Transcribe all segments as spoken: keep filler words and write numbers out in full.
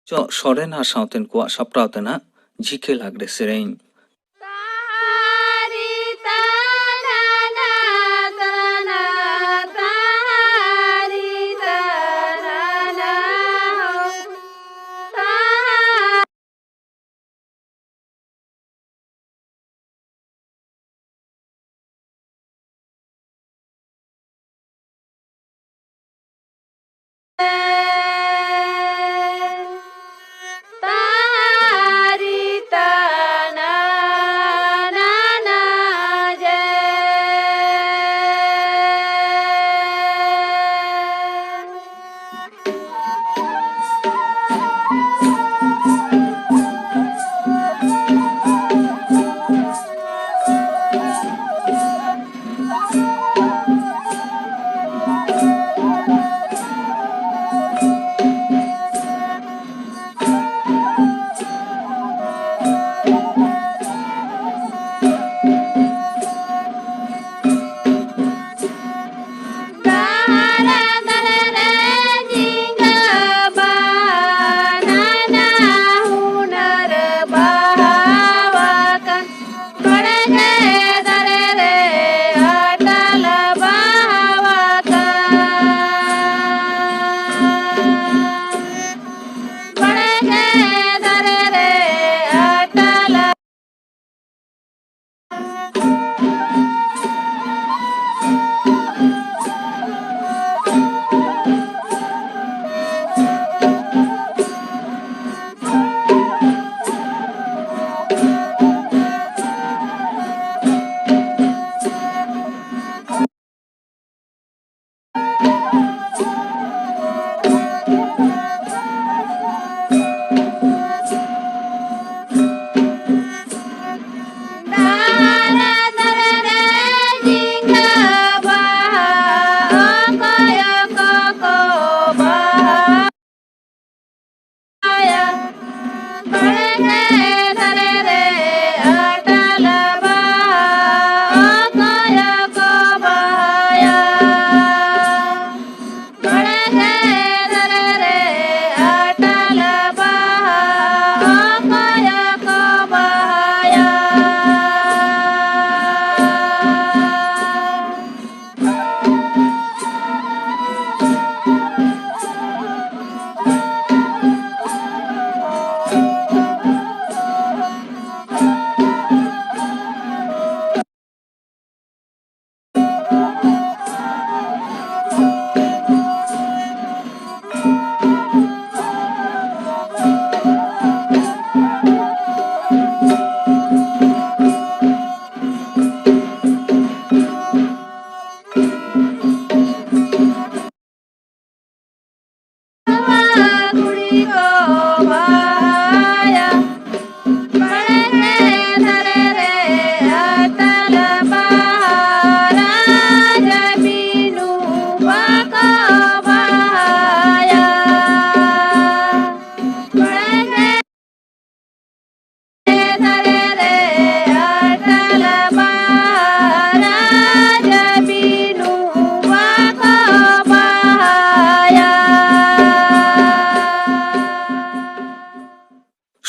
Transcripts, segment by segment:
ᱪᱚᱜ ᱥᱚᱨᱮᱱ ᱟᱨ ᱥᱟᱶᱛᱮᱱ ᱠᱚᱣᱟᱜ ᱥᱟᱯᱲᱟᱣ ᱛᱮ ᱱᱟᱜ ᱡᱷᱤᱠᱟᱹ ᱞᱟᱜᱽᱲᱮ ᱥᱮᱨᱮᱧ᱾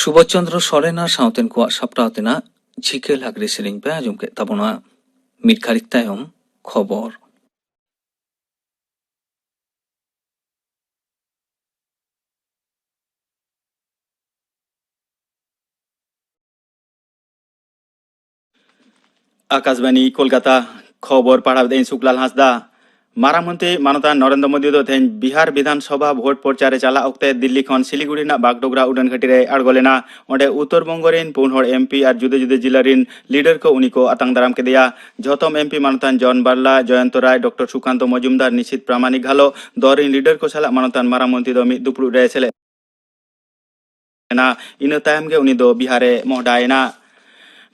ᱥᱩᱵᱳᱫᱷ ᱪᱚᱱᱫᱨᱚ ᱥᱚᱨᱮᱱ ᱟᱨ ᱥᱟᱶᱛᱮᱱ ᱠᱚᱣᱟᱜ ᱥᱟᱯᱲᱟᱣ ᱛᱮᱱᱟᱜ ᱡᱷᱤᱠᱟᱹ ᱞᱟᱜᱽᱲᱮ ᱥᱮᱨᱮᱧ ᱯᱮ ᱟᱸᱡᱚᱢ ᱠᱮᱫ ᱛᱟᱵᱚᱱᱟ᱾ ᱢᱤᱫ ᱜᱷᱟᱹᱲᱤᱡ ᱛᱟᱭᱚᱢ ᱠᱷᱚᱵᱚᱨ᱾ ᱟᱠᱟᱥᱵᱟᱱᱤ ᱠᱳᱞᱠᱟᱛᱟ, ᱠᱷᱚᱵᱚᱨ ᱯᱟᱲᱦᱟᱣ ᱮᱫᱟᱹᱧ ᱥᱩᱠᱞᱟᱞ ᱦᱟᱸᱥᱫᱟ᱾ ᱢᱟᱨᱟᱝ ᱢᱚᱱᱛᱨᱤ ᱢᱟᱱᱚᱛᱟᱱ ᱱᱚᱨᱮᱱᱫᱨᱚ ᱢᱳᱫᱤ ᱫᱚ ᱛᱮᱦᱮᱧ ᱵᱤᱦᱟᱨ ᱵᱤᱫᱷᱟᱱ ᱥᱚᱵᱷᱟ ᱵᱷᱳᱴ ᱯᱨᱚᱪᱟᱨ ᱨᱮ ᱪᱟᱞᱟᱜ ᱚᱠᱛᱮ ᱫᱤᱞᱞᱤ ᱠᱷᱚᱱ ᱥᱤᱞᱤᱜᱩᱲᱤ ᱨᱮᱱᱟᱜ ᱵᱟᱜᱰᱳᱜᱨᱟ ᱩᱰᱟᱹᱱ ᱜᱷᱟᱹᱴᱤ ᱨᱮᱭ ᱟᱬᱜᱚ ᱞᱮᱱᱟ᱾ ᱚᱸᱰᱮ ᱩᱛᱛᱚᱨ ᱵᱚᱝᱜᱚ ᱨᱤᱱ ᱯᱩᱱ ᱦᱚᱲ ᱮᱢᱯᱤ ᱟᱨ ᱡᱩᱫᱟᱹ ᱡᱩᱫᱟᱹ ᱡᱤᱞᱟᱹ ᱨᱤᱱ ᱞᱤᱰᱟᱨ ᱠᱚ ᱩᱱᱤ ᱠᱚ ᱟᱛᱟᱝ ᱫᱟᱨᱟᱢ ᱠᱮᱫᱮᱭᱟ᱾ ᱡᱷᱚᱛᱚᱢ ᱮᱢᱯᱤ ᱢᱟᱱᱚᱛᱟᱱ ᱡᱚᱱ ᱵᱟᱨᱞᱟ, ᱡᱚᱭᱚᱱᱛᱚ ᱨᱟᱭ, ᱰᱚᱠᱴᱚᱨ ᱥᱩᱠᱟᱱᱛᱚ ᱢᱚᱡᱩᱢᱫᱟᱨ, ᱱᱤᱥᱤᱛ ᱯᱨᱟᱢᱟᱱᱤᱠ ᱜᱷᱟᱞᱚ ᱫᱚᱞ ᱨᱤᱱ ᱞᱤᱰᱟᱨ ᱠᱚ ᱥᱟᱞᱟᱜ ᱢᱟᱱᱚᱛᱟᱱ ᱢᱟᱨᱟᱝ ᱢᱚᱱᱛᱨᱤ ᱫᱚ ᱢᱤᱫ ᱫᱩᱯᱲᱩᱵ ᱨᱮ ᱥᱮᱞᱮᱫ ᱮᱱᱟ᱾ ᱤᱱᱟᱹ ᱛᱟᱭᱚᱢ ᱜᱮ ᱩᱱᱤ ᱫᱚ ᱵᱤᱦᱟᱨ ᱮ ᱢᱚᱦᱰᱟᱭᱮᱱᱟ᱾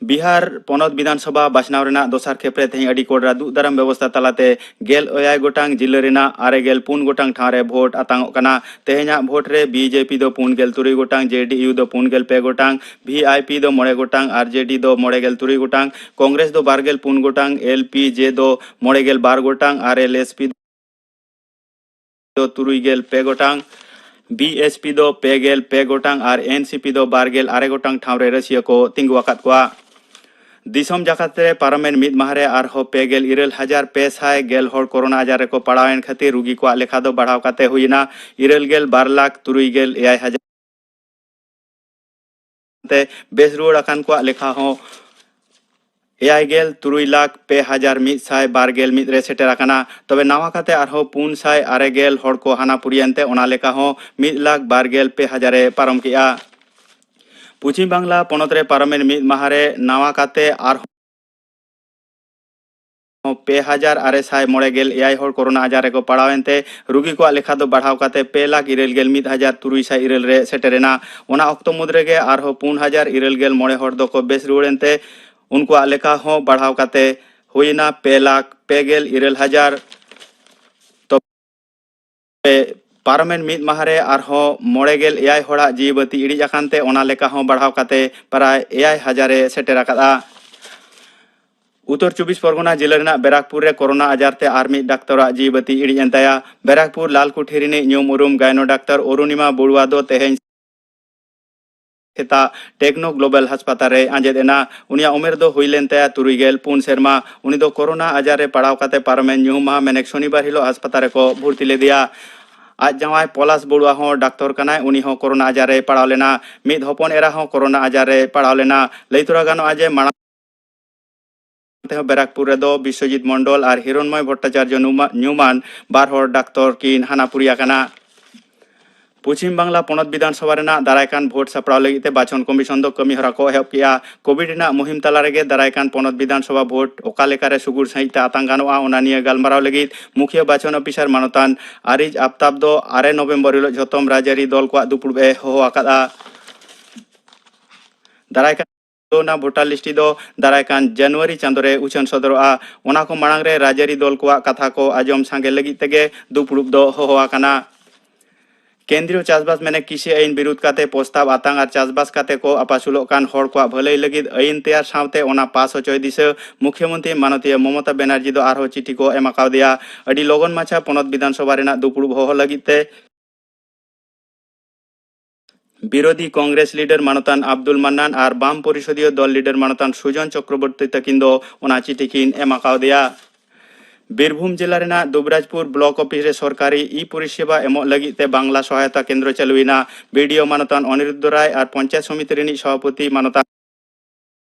ᱵᱤᱦᱟᱨ ᱯᱚᱱᱚᱛ ᱵᱤᱫᱷᱟᱱ ᱥᱚᱵᱷᱟ ᱵᱟᱪᱷᱱᱟᱣ ᱨᱮᱱᱟᱜ ᱫᱚᱥᱟᱨ ᱠᱷᱮᱯ ᱨᱮ ᱛᱮᱦᱮᱧ ᱟᱹᱰᱤ ᱠᱚᱰᱨᱟ ᱫᱩᱜ ᱫᱟᱨᱟᱢ ᱵᱮᱵᱚᱥᱛᱟ ᱛᱟᱞᱟᱛᱮ ᱜᱮᱞ ᱮᱭᱟᱭ ᱜᱚᱴᱟᱝ ᱡᱤᱞᱟᱹ ᱨᱮᱱᱟᱜ ᱟᱨᱮ ᱜᱮᱞ ᱯᱩᱱ ᱜᱚᱴᱟᱝ ᱴᱷᱟᱶ ᱨᱮ ᱵᱷᱳᱴ ᱟᱛᱟᱝᱚᱜ ᱠᱟᱱᱟ᱾ ᱛᱮᱦᱮᱧᱟᱜ ᱵᱷᱳᱴ ᱨᱮ ᱵᱤᱡᱮᱯᱤ ᱫᱚ ᱯᱩᱱ ᱜᱮᱞ ᱛᱩᱨᱩᱭ ᱜᱚᱴᱟᱝ, ᱡᱮᱰᱤᱭᱩ ᱫᱚ ᱯᱩᱱ ᱜᱮᱞ ᱯᱮ ᱜᱚᱴᱟᱝ, ᱵᱷᱤ ᱟᱭ ᱯᱤ ᱫᱚ ᱢᱚᱬᱮ ᱜᱚᱴᱟᱝ, ᱟᱨ ᱡᱮ ᱰᱤ ᱫᱚ ᱢᱚᱬᱮ ᱜᱮᱞ ᱛᱩᱨᱩᱭ ᱜᱚᱴᱟᱝ, ᱠᱚᱝᱜᱨᱮᱥ ᱫᱚ ᱵᱟᱨ ᱜᱮᱞ ᱯᱩᱱ ᱜᱚᱴᱟᱝ, ᱮᱞ ᱯᱤ ᱡᱮ ᱫᱚ ᱢᱚᱬᱮ ᱜᱮᱞ ᱵᱟᱨ ᱜᱚᱴᱟᱝ, ᱟᱨ ᱮᱞ ᱮᱥ ᱯᱤ ᱫᱚ ᱛᱩᱨᱩᱭ ᱜᱮᱞ ᱯᱮ ᱜᱚᱴᱟᱝ, ᱵᱤ ᱮᱥ ᱯᱤ ᱫᱚ ᱯᱮ ᱜᱮᱞ ᱯᱮ ᱜᱚᱴᱟᱝ ᱟᱨ ᱮᱱ ᱥᱤ ᱯᱤ ᱫᱚ ᱵᱟᱨ ᱜᱮᱞ ᱟᱨᱮ ᱜᱚᱴᱟᱝ ᱴᱷᱟᱶ ᱨᱮ ᱨᱟᱹᱥᱤᱭᱟᱹ ᱠᱚ ᱛᱤᱸᱜᱩ ᱟᱠᱟᱫ ᱠᱚᱣᱟ᱾ ᱫᱤᱥᱚᱢ ᱡᱟᱠᱟᱛ ᱨᱮ ᱯᱟᱨᱚᱢᱮᱱ ᱢᱤᱫ ᱢᱟᱦᱟ ᱨᱮ ᱟᱨᱦᱚᱸ ᱯᱮ ᱜᱮᱞ ᱤᱨᱟᱹᱞ ᱦᱟᱡᱟᱨ ᱯᱮ ᱥᱟᱭ ᱜᱮᱞ ᱦᱚᱲ ᱠᱳᱨᱳᱱᱟ ᱟᱡᱟᱨ ᱨᱮᱠᱚ ᱯᱟᱲᱟᱣᱮᱱ ᱠᱷᱟᱹᱛᱤᱨ ᱨᱩᱜᱤ ᱠᱚᱣᱟᱜ ᱞᱮᱠᱷᱟ ᱫᱚ ᱵᱟᱲᱦᱟᱣ ᱠᱟᱛᱮ ᱦᱩᱭᱮᱱᱟ ᱤᱨᱟᱹᱞ ᱜᱮᱞ ᱵᱟᱨ ᱞᱟᱠᱷ ᱛᱩᱨᱩᱭ ᱜᱮᱞ ᱮᱭᱟᱭ ᱦᱟᱡᱟᱨ᱾ ᱛᱮ ᱵᱮᱥ ᱨᱩᱣᱟᱹᱲ ᱟᱠᱟᱱ ᱠᱚᱣᱟᱜ ᱞᱮᱠᱷᱟ ᱦᱚᱸ ᱮᱭᱟᱭ ᱜᱮᱞ ᱛᱩᱨᱩᱭ ᱞᱟᱠᱷ ᱯᱮ ᱦᱟᱡᱟᱨ ᱢᱤᱫ ᱥᱟᱭ ᱵᱟᱨ ᱜᱮᱞ ᱢᱤᱫ ᱨᱮ ᱥᱮᱴᱮᱨ ᱟᱠᱟᱱᱟ᱾ ᱛᱚᱵᱮ ᱱᱟᱣᱟ ᱠᱟᱛᱮ ᱟᱨᱦᱚᱸ ᱯᱩᱱ ᱥᱟᱭ ᱟᱨᱮ ᱜᱮᱞ ᱦᱚᱲ ᱠᱚ ᱦᱟᱱᱟ ᱯᱩᱨᱤᱭᱮᱱ ᱛᱮ ᱚᱱᱟ ᱞᱮᱠᱟ ᱦᱚᱸ ᱢᱤᱫ ᱞᱟᱠᱷ ᱵᱟᱨ ᱜᱮᱞ ᱯᱮ ᱦᱟᱡᱟᱨ ᱮ ᱯᱟᱨᱚᱢ ᱠᱮᱫᱼᱟ᱾ ᱯᱚᱪᱷᱤᱢ ᱵᱟᱝᱞᱟ ᱯᱚᱱᱚᱛ ᱨᱮ ᱯᱟᱨᱚᱢᱮᱱ ᱢᱤᱫ ᱢᱟᱦᱟ ᱨᱮ ᱱᱟᱣᱟ ᱠᱟᱛᱮ ᱟᱨᱦᱚᱸ ᱯᱮ ᱦᱟᱡᱟᱨ ᱟᱨᱮ ᱥᱟᱭ ᱢᱚᱬᱮ ᱜᱮᱞ ᱮᱭᱟᱭ ᱦᱚᱲ ᱠᱳᱨᱳᱱᱟ ᱟᱡᱟᱨ ᱨᱮᱠᱚ ᱯᱟᱲᱟᱣ ᱮᱱᱛᱮ ᱨᱩᱜᱤ ᱠᱚᱣᱟᱜ ᱞᱮᱠᱷᱟ ᱫᱚ ᱵᱟᱲᱦᱟᱣ ᱠᱟᱛᱮ ᱯᱮ ᱞᱟᱠᱷ ᱤᱨᱟᱹᱞ ᱜᱮᱞ ᱢᱤᱫ ᱦᱟᱡᱟᱨ ᱛᱩᱨᱩᱭ ᱥᱟᱭ ᱤᱨᱟᱹᱞ ᱨᱮ ᱥᱮᱴᱮᱨ ᱮᱱᱟ᱾ ᱚᱱᱟ ᱚᱠᱛᱚ ᱢᱩᱫᱽ ᱨᱮᱜᱮ ᱟᱨᱦᱚᱸ ᱯᱩᱱ ᱦᱟᱡᱟᱨ ᱤᱨᱟᱹᱞ ᱜᱮᱞ ᱢᱚᱬᱮ ᱦᱚᱲ ᱫᱚᱠᱚ ᱵᱮᱥ ᱨᱩᱣᱟᱹᱲ ᱮᱱᱛᱮ ᱩᱱᱠᱩᱣᱟᱜ ᱞᱮᱠᱷᱟ ᱦᱚᱸ ᱵᱟᱲᱦᱟᱣ ᱠᱟᱛᱮ ᱦᱩᱭᱮᱱᱟ ᱯᱮ ᱞᱟᱠᱷ ᱯᱮ ᱜᱮᱞ ᱤᱨᱟᱹᱞ ᱦᱟᱡᱟᱨ᱾ ᱯᱟᱨᱚᱢᱮᱱ ᱢᱤᱫ ᱢᱟᱦᱟ ᱨᱮ ᱟᱨᱦᱚᱸ ᱢᱚᱬᱮ ᱜᱮᱞ ᱮᱭᱟᱭ ᱦᱚᱲᱟᱜ ᱡᱤᱣᱤ ᱵᱟᱹᱛᱤ ᱤᱲᱤᱡ ᱟᱠᱟᱱ ᱛᱮ ᱚᱱᱟ ᱞᱮᱠᱟ ᱦᱚᱸ ᱵᱟᱲᱦᱟᱣ ᱠᱟᱛᱮ ᱯᱨᱟᱭ ᱮᱭᱟᱭ ᱦᱟᱡᱟᱨ ᱮ ᱥᱮᱴᱮᱨ ᱟᱠᱟᱫᱼᱟ᱾ ᱩᱛᱛᱚᱨ ᱪᱚᱵᱵᱤᱥ ᱯᱚᱨᱜᱚᱱᱟ ᱡᱤᱞᱟᱹ ᱨᱮᱱᱟᱜ ᱵᱮᱨᱟᱠᱯᱩᱨ ᱨᱮ ᱠᱳᱨᱳᱱᱟ ᱟᱡᱟᱨ ᱛᱮ ᱟᱨ ᱢᱤᱫ ᱰᱟᱠᱛᱚᱨᱟᱜ ᱡᱤᱣᱤ ᱵᱟᱹᱛᱤ ᱤᱲᱤᱡ ᱮᱱ ᱛᱟᱭᱟ᱾ ᱵᱮᱨᱟᱠᱯᱩᱨ ᱞᱟᱞᱠᱩᱴᱷᱤ ᱨᱤᱱᱤᱡ ᱧᱩᱢ ᱩᱨᱩᱢ ᱜᱟᱭᱱᱳ ᱰᱟᱠᱛᱚᱨ ᱚᱨᱩᱱᱤᱢᱟ ᱵᱚᱲᱩᱣᱟ ᱫᱚ ᱛᱮᱦᱮᱧ ᱥᱮᱛᱟᱜ ᱴᱮᱠᱱᱳ ᱜᱞᱳᱵᱟᱞ ᱦᱟᱥᱯᱟᱛᱟᱞ ᱨᱮᱭ ᱟᱸᱡᱮᱫ ᱮᱱᱟ᱾ ᱩᱱᱤᱭᱟᱜ ᱩᱢᱮᱨ ᱫᱚ ᱦᱩᱭ ᱞᱮᱱ ᱛᱟᱭᱟ ᱛᱩᱨᱩᱭ ᱜᱮᱞ ᱯᱩᱱ ᱥᱮᱨᱢᱟ᱾ ᱩᱱᱤ ᱫᱚ ᱠᱳᱨᱳᱱᱟ ᱟᱡᱟᱨ ᱨᱮ ᱯᱟᱲᱟᱣ ᱠᱟᱛᱮ ᱯᱟᱨᱚᱢᱮᱱ ᱧᱩᱦᱩᱢ ᱢᱟᱦᱟ ᱢᱮᱱᱮᱠ ᱥᱚᱱᱤᱵᱟᱨ ᱦᱤᱞᱳᱜ ᱦᱟᱥᱯᱟᱛᱟᱞ ᱨᱮᱠᱚ ᱵᱷᱚᱨᱛᱤ ᱞᱮᱫᱮᱭᱟ᱾ ᱟᱡ ᱡᱟᱶᱟᱭ ᱯᱚᱞᱟᱥ ᱵᱚᱲᱩᱣᱟ ᱦᱚᱸ ᱰᱟᱠᱛᱚᱨ ᱠᱟᱱᱟᱭ, ᱩᱱᱤ ᱦᱚᱸ ᱠᱳᱨᱳᱱᱟ ᱟᱡᱟᱨ ᱨᱮᱭ ᱯᱟᱲᱟᱣ ᱞᱮᱱᱟ᱾ ᱢᱤᱫ ᱦᱚᱯᱚᱱ ᱮᱨᱟ ᱦᱚᱸ ᱠᱳᱨᱳᱱᱟ ᱟᱡᱟᱨ ᱨᱮᱭ ᱯᱟᱲᱟᱣ ᱞᱮᱱᱟ᱾ ᱞᱟᱹᱭ ᱛᱚᱨᱟ ᱜᱟᱱᱚᱜᱼᱟ ᱡᱮ ᱢᱟᱲᱟᱝ ᱛᱮᱦᱚᱸ ᱵᱮᱨᱟᱠᱯᱩᱨ ᱨᱮᱫᱚ ᱵᱤᱥᱣᱚᱡᱤᱛ ᱢᱚᱱᱰᱚᱞ ᱟᱨ ᱦᱤᱨᱚᱱᱢᱚᱭ ᱵᱷᱚᱴᱴᱟᱪᱟᱨᱡᱚ ᱧᱩᱢᱟ-, ᱧᱩᱢᱟᱱ ᱵᱟᱨ ᱦᱚᱲ ᱰᱟᱠᱛᱚᱨ ᱠᱤᱱ ᱦᱟᱱᱟ ᱯᱩᱨᱤ ᱟᱠᱟᱱᱟ᱾ ᱯᱚᱪᱷᱤᱢ ᱵᱟᱝᱞᱟ ᱯᱚᱱᱚᱛ ᱵᱤᱫᱷᱟᱱ ᱥᱚᱵᱷᱟ ᱨᱮᱱᱟᱜ ᱫᱟᱨᱟᱭ ᱠᱟᱱ ᱵᱷᱳᱴ ᱥᱟᱯᱲᱟᱣ ᱞᱟᱹᱜᱤᱫ ᱛᱮ ᱵᱟᱪᱷᱚᱱ ᱠᱚᱢᱤᱥᱚᱱ ᱫᱚ ᱠᱟᱹᱢᱤ ᱦᱚᱨᱟ ᱠᱚ ᱮᱦᱚᱵ ᱠᱮᱜᱼᱟ᱾ ᱠᱳᱵᱷᱤᱰ ᱨᱮᱱᱟᱜ ᱢᱩᱦᱤᱢ ᱛᱟᱞᱟ ᱨᱮᱜᱮ ᱫᱟᱨᱟᱭ ᱠᱟᱱ ᱯᱚᱱᱚᱛ ᱵᱤᱫᱷᱟᱱ ᱥᱚᱵᱷᱟ ᱵᱷᱳᱴ ᱚᱠᱟ ᱞᱮᱠᱟᱨᱮ ᱥᱩᱜᱩᱲ ᱥᱟᱺᱦᱤᱡ ᱛᱮ ᱟᱛᱟᱝ ᱜᱟᱱᱚᱜᱼᱟ, ᱚᱱᱟ ᱱᱤᱭᱟᱹ ᱜᱟᱞᱢᱟᱨᱟᱣ ᱞᱟᱹᱜᱤᱫ ᱢᱩᱠᱷᱤᱭᱟᱹ ᱵᱟᱪᱷᱚᱱ ᱚᱯᱷᱤᱥᱟᱨ ᱢᱟᱱᱚᱛᱟᱱ ᱟᱨᱤᱡ ᱟᱯᱛᱟᱵ ᱫᱚ ᱟᱨᱮ ᱱᱚᱵᱷᱮᱢᱵᱚᱨ ᱦᱤᱞᱳᱜ ᱡᱷᱚᱛᱚᱢ ᱨᱟᱡᱽᱟᱹᱨᱤ ᱫᱚᱞ ᱠᱚᱣᱟᱜ ᱫᱩᱯᱲᱩᱵ ᱮ ᱦᱚᱦᱚ ᱟᱠᱟᱫᱼᱟ᱾ ᱫᱟᱨᱟᱭ ᱠᱟᱱ ᱚᱱᱟ ᱵᱷᱳᱴᱟᱨ ᱞᱤᱥᱴ ᱫᱚ ᱫᱟᱨᱟᱭ ᱠᱟᱱ ᱡᱟᱱᱩᱣᱟᱨᱤ ᱪᱟᱸᱫᱳ ᱨᱮ ᱩᱪᱷᱟᱹᱱ ᱥᱚᱫᱚᱨᱚᱜᱼᱟ᱾ ᱚᱱᱟ ᱠᱚ ᱢᱟᱲᱟᱝ ᱨᱮ ᱨᱟᱡᱽᱟᱹᱨᱤ ᱫᱚᱞ ᱠᱚᱣᱟᱜ ᱠᱟᱛᱷᱟ ᱠᱚ ᱟᱸᱡᱚᱢ ᱥᱟᱸᱜᱮ ᱞᱟᱹᱜᱤᱫ ᱛᱮᱜᱮ ᱫᱩᱯᱲᱩᱵ ᱫᱚ ᱦᱚᱦᱚ ᱟᱠᱟᱱᱟ᱾ ᱠᱮᱱᱫᱨᱤᱭᱚ ᱪᱟᱥᱵᱟᱥ ᱢᱮᱱᱮ ᱠᱨᱤᱥᱤ ᱟᱹᱭᱤᱱ ᱵᱤᱨᱩᱫᱷ ᱠᱟᱛᱮ ᱯᱨᱚᱥᱛᱟᱵ ᱟᱛᱟᱝ ᱟᱨ ᱪᱟᱥᱵᱟᱥ ᱠᱟᱛᱮ ᱠᱚ ᱟᱯᱟᱥᱩᱞᱚᱜ ᱠᱟᱱ ᱦᱚᱲ ᱠᱚᱣᱟᱜ ᱵᱷᱟᱹᱞᱟᱹᱭ ᱞᱟᱹᱜᱤᱫ ᱟᱹᱭᱤᱱ ᱛᱮᱭᱟᱨ ᱥᱟᱶᱛᱮ ᱚᱱᱟ ᱯᱟᱥ ᱦᱚᱪᱚᱭ ᱫᱤᱥᱟᱹ ᱢᱩᱠᱷᱭᱚᱢᱚᱱᱛᱨᱤ ᱢᱟᱱᱚᱛᱤᱭᱟᱹ ᱢᱚᱢᱚᱛᱟ ᱵᱮᱱᱟᱨᱡᱤ ᱫᱚ ᱟᱨᱦᱚᱸ ᱪᱤᱴᱷᱤ ᱠᱚ ᱮᱢ ᱟᱠᱟᱣᱫᱮᱭᱟ᱾ ᱟᱹᱰᱤ ᱞᱚᱜᱚᱱ ᱢᱟᱪᱷᱟ ᱯᱚᱱᱚᱛ ᱵᱤᱫᱷᱟᱱ ᱥᱚᱵᱷᱟ ᱨᱮᱱᱟᱜ ᱫᱩᱯᱲᱩᱵ ᱦᱚᱦᱚ ᱞᱟᱹᱜᱤᱫ ᱛᱮ ᱵᱤᱨᱳᱫᱷᱤ ᱠᱚᱝᱜᱨᱮᱥ ᱞᱤᱰᱟᱨ ᱢᱟᱱᱚᱛᱟᱱ ᱟᱵᱫᱩᱞ ᱢᱟᱱᱱᱟᱱ ᱟᱨ ᱵᱟᱢ ᱯᱚᱨᱤᱥᱚᱫᱤᱭᱚ ᱫᱚᱞ ᱞᱤᱰᱟᱨ ᱢᱟᱱᱚᱛᱟᱱ ᱥᱩᱡᱚᱱ ᱪᱚᱠᱨᱚᱵᱚᱨᱛᱤ ᱛᱟᱹᱠᱤᱱ ᱫᱚ ᱚᱱᱟ ᱪᱤᱴᱷᱤ ᱠᱤᱱ ᱮᱢ ᱟᱠᱟᱣᱫᱮᱭᱟ᱾ ᱵᱤᱨᱵᱷᱩᱢ ᱡᱮᱞᱟ ᱨᱮᱱᱟᱜ ᱫᱩᱵᱽᱨᱟᱡᱽᱯᱩᱨ ᱵᱞᱚᱠ ᱚᱯᱷᱤᱥ ᱨᱮ ᱥᱚᱨᱠᱟᱨᱤ ᱤ ᱯᱚᱨᱤᱥᱮᱵᱟ ᱮᱢᱚᱜ ᱞᱟᱹᱜᱤᱫ ᱛᱮ ᱵᱟᱝᱞᱟ ᱥᱚᱦᱟᱭᱚᱛᱟ ᱠᱮᱱᱫᱨᱚ ᱪᱟᱹᱞᱩᱭᱮᱱᱟ᱾ ᱵᱤᱰᱤᱳ ᱢᱟᱱᱚᱛᱟᱱ ᱚᱱᱤᱨᱩᱫᱷ ᱨᱟᱭ ᱟᱨ ᱯᱚᱧᱪᱟᱭᱮᱛ ᱥᱚᱢᱤᱛᱤ ᱨᱤᱱᱤᱡ ᱥᱚᱵᱷᱟᱯᱚᱛᱤ ᱢᱟᱱᱚᱛᱟᱱ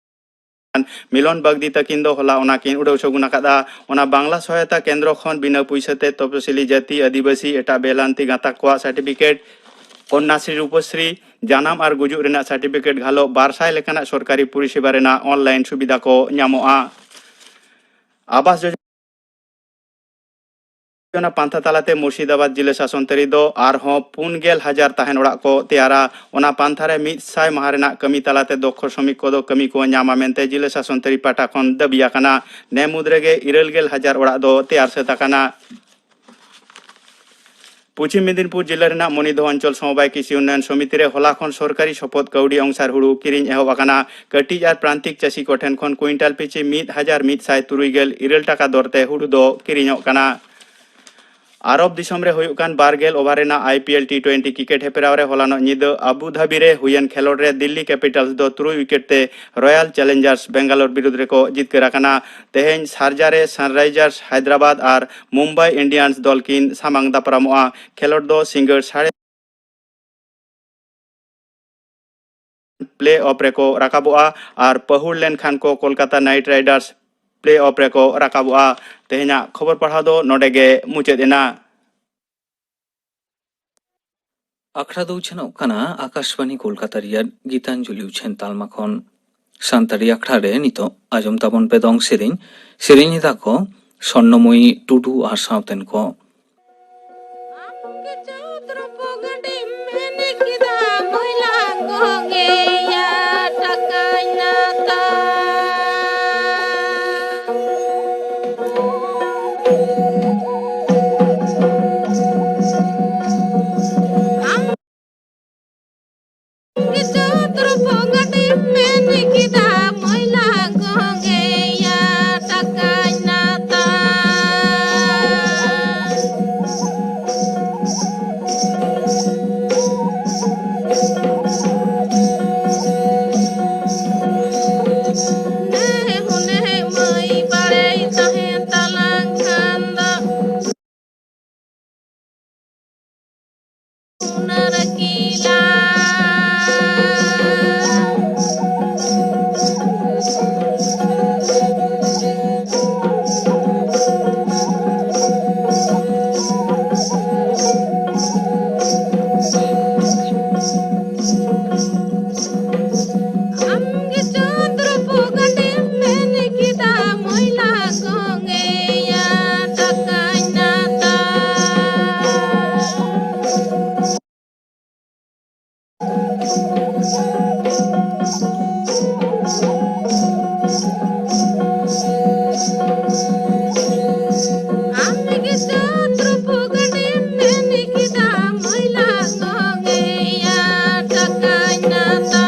ᱢᱤᱞᱚᱱ ᱵᱟᱜᱫᱤ ᱛᱟᱹᱠᱤᱱ ᱫᱚ ᱦᱚᱞᱟ ᱚᱱᱟ ᱠᱤᱱ ᱩᱰᱟᱹᱣ ᱥᱟᱹᱜᱩᱱ ᱟᱠᱟᱫᱼᱟ᱾ ᱚᱱᱟ ᱵᱟᱝᱞᱟ ᱥᱚᱦᱟᱭᱚᱛᱟ ᱠᱮᱱᱫᱨᱚ ᱠᱷᱚᱱ ᱵᱤᱱᱟᱹ ᱯᱩᱭᱥᱟᱹ ᱛᱮ ᱛᱚᱯᱚᱥᱤᱞᱤ ᱡᱟᱹᱛᱤ, ᱟᱹᱫᱤᱵᱟᱹᱥᱤ, ᱮᱴᱟᱜ ᱵᱮᱞᱟᱱᱛᱤ ᱜᱟᱛᱟᱠ ᱠᱚᱣᱟᱜ ᱥᱟᱨᱴᱤᱯᱷᱤᱠᱮᱴ, ᱠᱚᱱᱱᱟᱥᱨᱤ, ᱨᱩᱯᱚᱥᱨᱤ, ᱡᱟᱱᱟᱢ ᱟᱨ ᱜᱩᱡᱩᱜ ᱨᱮᱱᱟᱜ ᱥᱟᱨᱴᱤᱯᱷᱤᱠᱮᱴ ᱜᱷᱟᱞᱚᱜ ᱵᱟᱨ ᱥᱟᱭ ᱞᱮᱠᱟᱱᱟᱜ ᱥᱚᱨᱠᱟᱨᱤ ᱯᱚᱨᱤᱥᱮᱵᱟ ᱨᱮᱱᱟᱜ ᱚᱱᱞᱟᱭᱤᱱ ᱥᱩᱵᱤᱫᱷᱟ ᱠᱚ ᱧᱟᱢᱚᱜᱼᱟ᱾ ᱟᱵᱟᱥ ᱡᱳᱡᱚᱱᱟ ᱯᱟᱱᱛᱷᱟ ᱛᱟᱞᱟᱛᱮ ᱢᱩᱨᱥᱤᱫᱟᱵᱟᱫᱽ ᱡᱤᱞᱟᱹ ᱥᱟᱥᱚᱱ ᱛᱟᱹᱨᱤ ᱫᱚ ᱟᱨᱦᱚᱸ ᱯᱩᱱ ᱜᱮᱞ ᱦᱟᱡᱟᱨ ᱛᱟᱦᱮᱱ ᱚᱲᱟᱜ ᱠᱚ ᱛᱮᱭᱟᱨᱟ᱾ ᱚᱱᱟ ᱯᱟᱱᱛᱷᱟ ᱨᱮ ᱢᱤᱫ ᱥᱟᱭ ᱢᱟᱦᱟ ᱨᱮᱱᱟᱜ ᱠᱟᱹᱢᱤ ᱛᱟᱞᱟᱛᱮ ᱫᱚᱠᱠᱷᱚ ᱥᱨᱚᱢᱤᱠ ᱠᱚᱫᱚ ᱠᱟᱹᱢᱤ ᱠᱚ ᱧᱟᱢᱟ ᱢᱮᱱᱛᱮ ᱡᱤᱞᱟᱹ ᱥᱟᱥᱚᱱ ᱛᱟᱹᱨᱤ ᱯᱟᱦᱴᱟ ᱠᱷᱚᱱ ᱫᱟᱹᱵᱤ ᱟᱠᱟᱱᱟ᱾ ᱱᱮ ᱢᱩᱫᱽ ᱨᱮᱜᱮ ᱤᱨᱟᱹᱞ ᱜᱮᱞ ᱦᱟᱡᱟᱨ ᱚᱲᱟᱜ ᱫᱚ ᱛᱮᱭᱟᱨ ᱥᱟᱹᱛ ᱟᱠᱟᱱᱟ᱾ ᱯᱚᱪᱷᱤᱢ ᱢᱮᱫᱤᱱᱯᱩᱨ ᱡᱤᱞᱟᱹ ᱨᱮᱱᱟᱜ ᱢᱚᱱᱤᱫᱚᱦᱚ ᱚᱧᱪᱚᱞ ᱥᱚᱢᱚᱵᱟᱭ ᱠᱨᱤᱥᱤ ᱩᱱᱱᱚᱭᱚᱱ ᱥᱚᱢᱤᱛᱤ ᱨᱮ ᱦᱚᱞᱟ ᱠᱷᱚᱱ ᱥᱚᱨᱠᱟᱨᱤ ᱥᱚᱯᱚᱫ ᱠᱟᱹᱣᱰᱤ ᱚᱝᱥᱟᱨ ᱦᱩᱲᱩ ᱠᱤᱨᱤᱧ ᱮᱦᱚᱵ ᱟᱠᱟᱱᱟ᱾ ᱠᱟᱹᱴᱤᱡ ᱟᱨ ᱯᱨᱟᱱᱛᱤᱠ ᱪᱟᱹᱥᱤ ᱠᱚᱴᱷᱮᱱ ᱠᱷᱚᱱ ᱠᱩᱭᱤᱱᱴᱟᱞ ᱯᱤᱪᱷᱤ ᱢᱤᱫ ᱦᱟᱡᱟᱨ ᱢᱤᱫ ᱥᱟᱭ ᱛᱩᱨᱩᱭ ᱜᱮᱞ ᱤᱨᱟᱹᱞ ᱴᱟᱠᱟ ᱫᱚᱨ ᱛᱮ ᱦᱩᱲᱩ ᱫᱚ ᱠᱤᱨᱤᱧᱚᱜ ᱠᱟᱱᱟ᱾ ᱟᱨᱚᱵ ᱫᱤᱥᱚᱢ ᱨᱮ ᱦᱩᱭᱩᱜ ᱠᱟᱱ ᱵᱟᱨ ᱜᱮᱞ ᱳᱵᱷᱟᱨ ᱨᱮᱱᱟᱜ I P L T twenty cricket ᱦᱮᱯᱨᱟᱣ ᱨᱮ ᱦᱚᱞᱟᱱᱚᱜ ᱧᱤᱫᱟᱹ ᱟᱵᱩ ᱫᱷᱟᱵᱤ ᱨᱮ ᱦᱩᱭᱮᱱ ᱠᱷᱮᱞᱳᱰ ᱨᱮ ᱫᱤᱞᱞᱤ ᱠᱮᱯᱤᱴᱟᱞᱥ ᱫᱚ ᱛᱩᱨᱩᱭ ᱩᱭᱠᱮᱴ ᱛᱮ ᱨᱚᱭᱟᱞ ᱪᱮᱞᱮᱧᱡᱟᱨᱥ ᱵᱮᱝᱜᱟᱞᱳᱨ ᱵᱤᱨᱩᱫᱽ ᱨᱮᱠᱚ ᱡᱤᱛᱠᱟᱹᱨ ᱟᱠᱟᱱᱟ᱾ ᱛᱮᱦᱮᱧ ᱥᱟᱨᱡᱟ ᱨᱮ ᱥᱟᱱᱨᱟᱭᱡᱟᱨᱥ ᱦᱟᱭᱫᱨᱟᱵᱟᱫᱽ ᱟᱨ ᱢᱩᱢᱵᱟᱭ ᱤᱱᱰᱤᱭᱟᱱᱥ ᱫᱚᱞ ᱠᱤᱱ ᱥᱟᱢᱟᱝ ᱫᱟᱯᱨᱟᱢᱚᱜᱼᱟ᱾ ᱠᱷᱮᱞᱳᱰ ᱫᱚ ᱥᱤᱸᱜᱟᱹᱲ ᱥᱟᱲᱮ ᱯᱞᱮ ᱚᱯᱷ ᱨᱮᱠᱚ ᱨᱟᱠᱟᱵᱚᱜᱼᱟ ᱟᱨ ᱯᱟᱹᱦᱩᱲ ᱞᱮᱱᱠᱷᱟᱱ ᱠᱚ ᱠᱳᱞᱠᱟᱛᱟ ᱱᱟᱭᱤᱴ ᱨᱟᱭᱰᱟᱨᱥ ᱯᱞᱮ ᱚᱯᱷ ᱨᱮᱠᱚ ᱨᱟᱠᱟᱵᱚᱜᱼᱟ᱾ ᱛᱮᱦᱮᱧᱟᱜ ᱠᱷᱚᱵᱚᱨ ᱯᱟᱲᱦᱟᱣ ᱫᱚ ᱱᱚᱰᱮ ᱜᱮ ᱢᱩᱪᱟᱹᱫ ᱮᱱᱟ᱾ ᱟᱠᱷᱲᱟ ᱫᱚ ᱩᱪᱷᱟᱹᱱᱚᱜ ᱠᱟᱱᱟ ᱟᱠᱟᱥᱵᱟᱱᱤ ᱠᱳᱞᱠᱟᱛᱟ ᱨᱮᱭᱟᱜ ᱜᱤᱛᱟᱧᱡᱚᱞᱤ ᱩᱪᱷᱟᱹᱱ ᱛᱟᱞᱢᱟ ᱠᱷᱚᱱ᱾ ᱥᱟᱱᱛᱟᱲᱤ ᱟᱠᱷᱲᱟ ᱨᱮ ᱱᱤᱛᱚᱜ ᱟᱸᱡᱚᱢ ᱛᱟᱵᱚᱱ ᱯᱮ ᱫᱚᱝ ᱥᱮᱨᱮᱧ᱾ ᱥᱮᱨᱮᱧ ᱮᱫᱟ ᱠᱚ ᱥᱚᱨᱱᱚᱢᱚᱭᱤ ᱴᱩᱰᱩ ᱟᱨ ᱥᱟᱶᱛᱮᱱ ᱠᱚ᱾ ᱟᱢ ᱜᱮ ᱪᱚᱛᱨᱚᱯᱚᱜᱟᱰᱤᱢ ᱢᱮᱱ ᱠᱮᱫᱟ ᱢᱚᱭᱞᱟ ᱜᱚᱝᱜᱮᱭᱟ ᱴᱟᱠᱟᱧ ᱱᱟᱛᱟ᱾ ᱟᱢ ᱜᱮ ᱪᱚᱛᱨᱚᱯᱚᱜᱟᱰᱤᱢ ᱢᱮᱱ ᱠᱮᱫᱟ ᱢᱚᱭᱞᱟ ᱜᱚᱝᱜᱮᱭᱟ ᱴᱟᱠᱟᱧ ᱱᱟᱛᱟ᱾ ᱱᱮ ᱦᱩᱱᱮ ᱢᱟᱹᱭ ᱵᱟᱲᱮᱭ ᱛᱟᱦᱮᱸ ᱛᱟᱞᱟᱝ ᱠᱷᱟᱱ ᱫᱚ᱾ ᱦᱩᱱᱟᱹᱨ ᱠᱤᱞᱟ᱾ ᱟᱢ ᱜᱮ ᱪᱚᱱᱫᱨᱚ ᱯᱚᱜᱟᱰᱤᱢ ᱢᱮᱱ ᱠᱮᱫᱟ, ᱢᱚᱭᱞᱟ ᱥᱚᱸᱜᱮᱭᱟ ᱴᱟᱠᱟᱧ ᱱᱟᱛᱟ᱾ ᱟᱢ ᱜᱮ ᱪᱚᱱᱫᱨᱚ ᱯᱚᱜᱟᱰᱤᱢ ᱢᱮᱱ ᱠᱮᱫᱟ, ᱢᱚᱭᱞᱟ ᱥᱚᱸᱜᱮᱭᱟ ᱴᱟᱠᱟᱧ ᱱᱟᱛᱟ᱾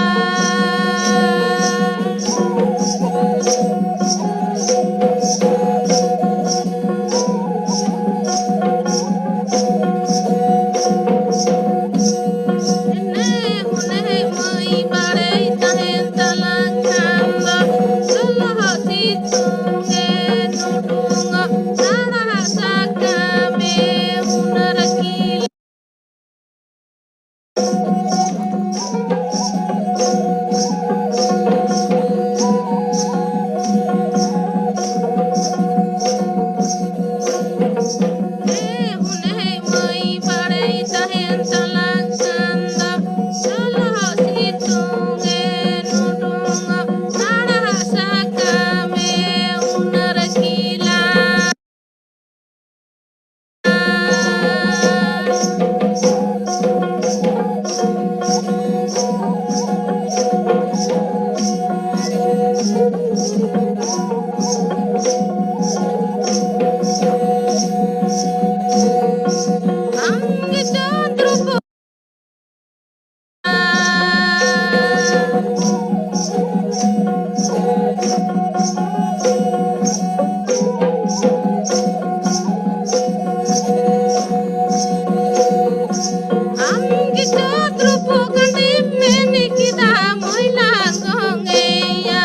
ᱟᱢ ᱜᱮ ᱪᱚᱱᱫᱨᱚ ᱯᱚᱠᱟᱴᱤᱢ ᱢᱮᱱ ᱠᱮᱫᱟ, ᱢᱚᱭᱞᱟ ᱜᱚᱝᱜᱮᱭᱟ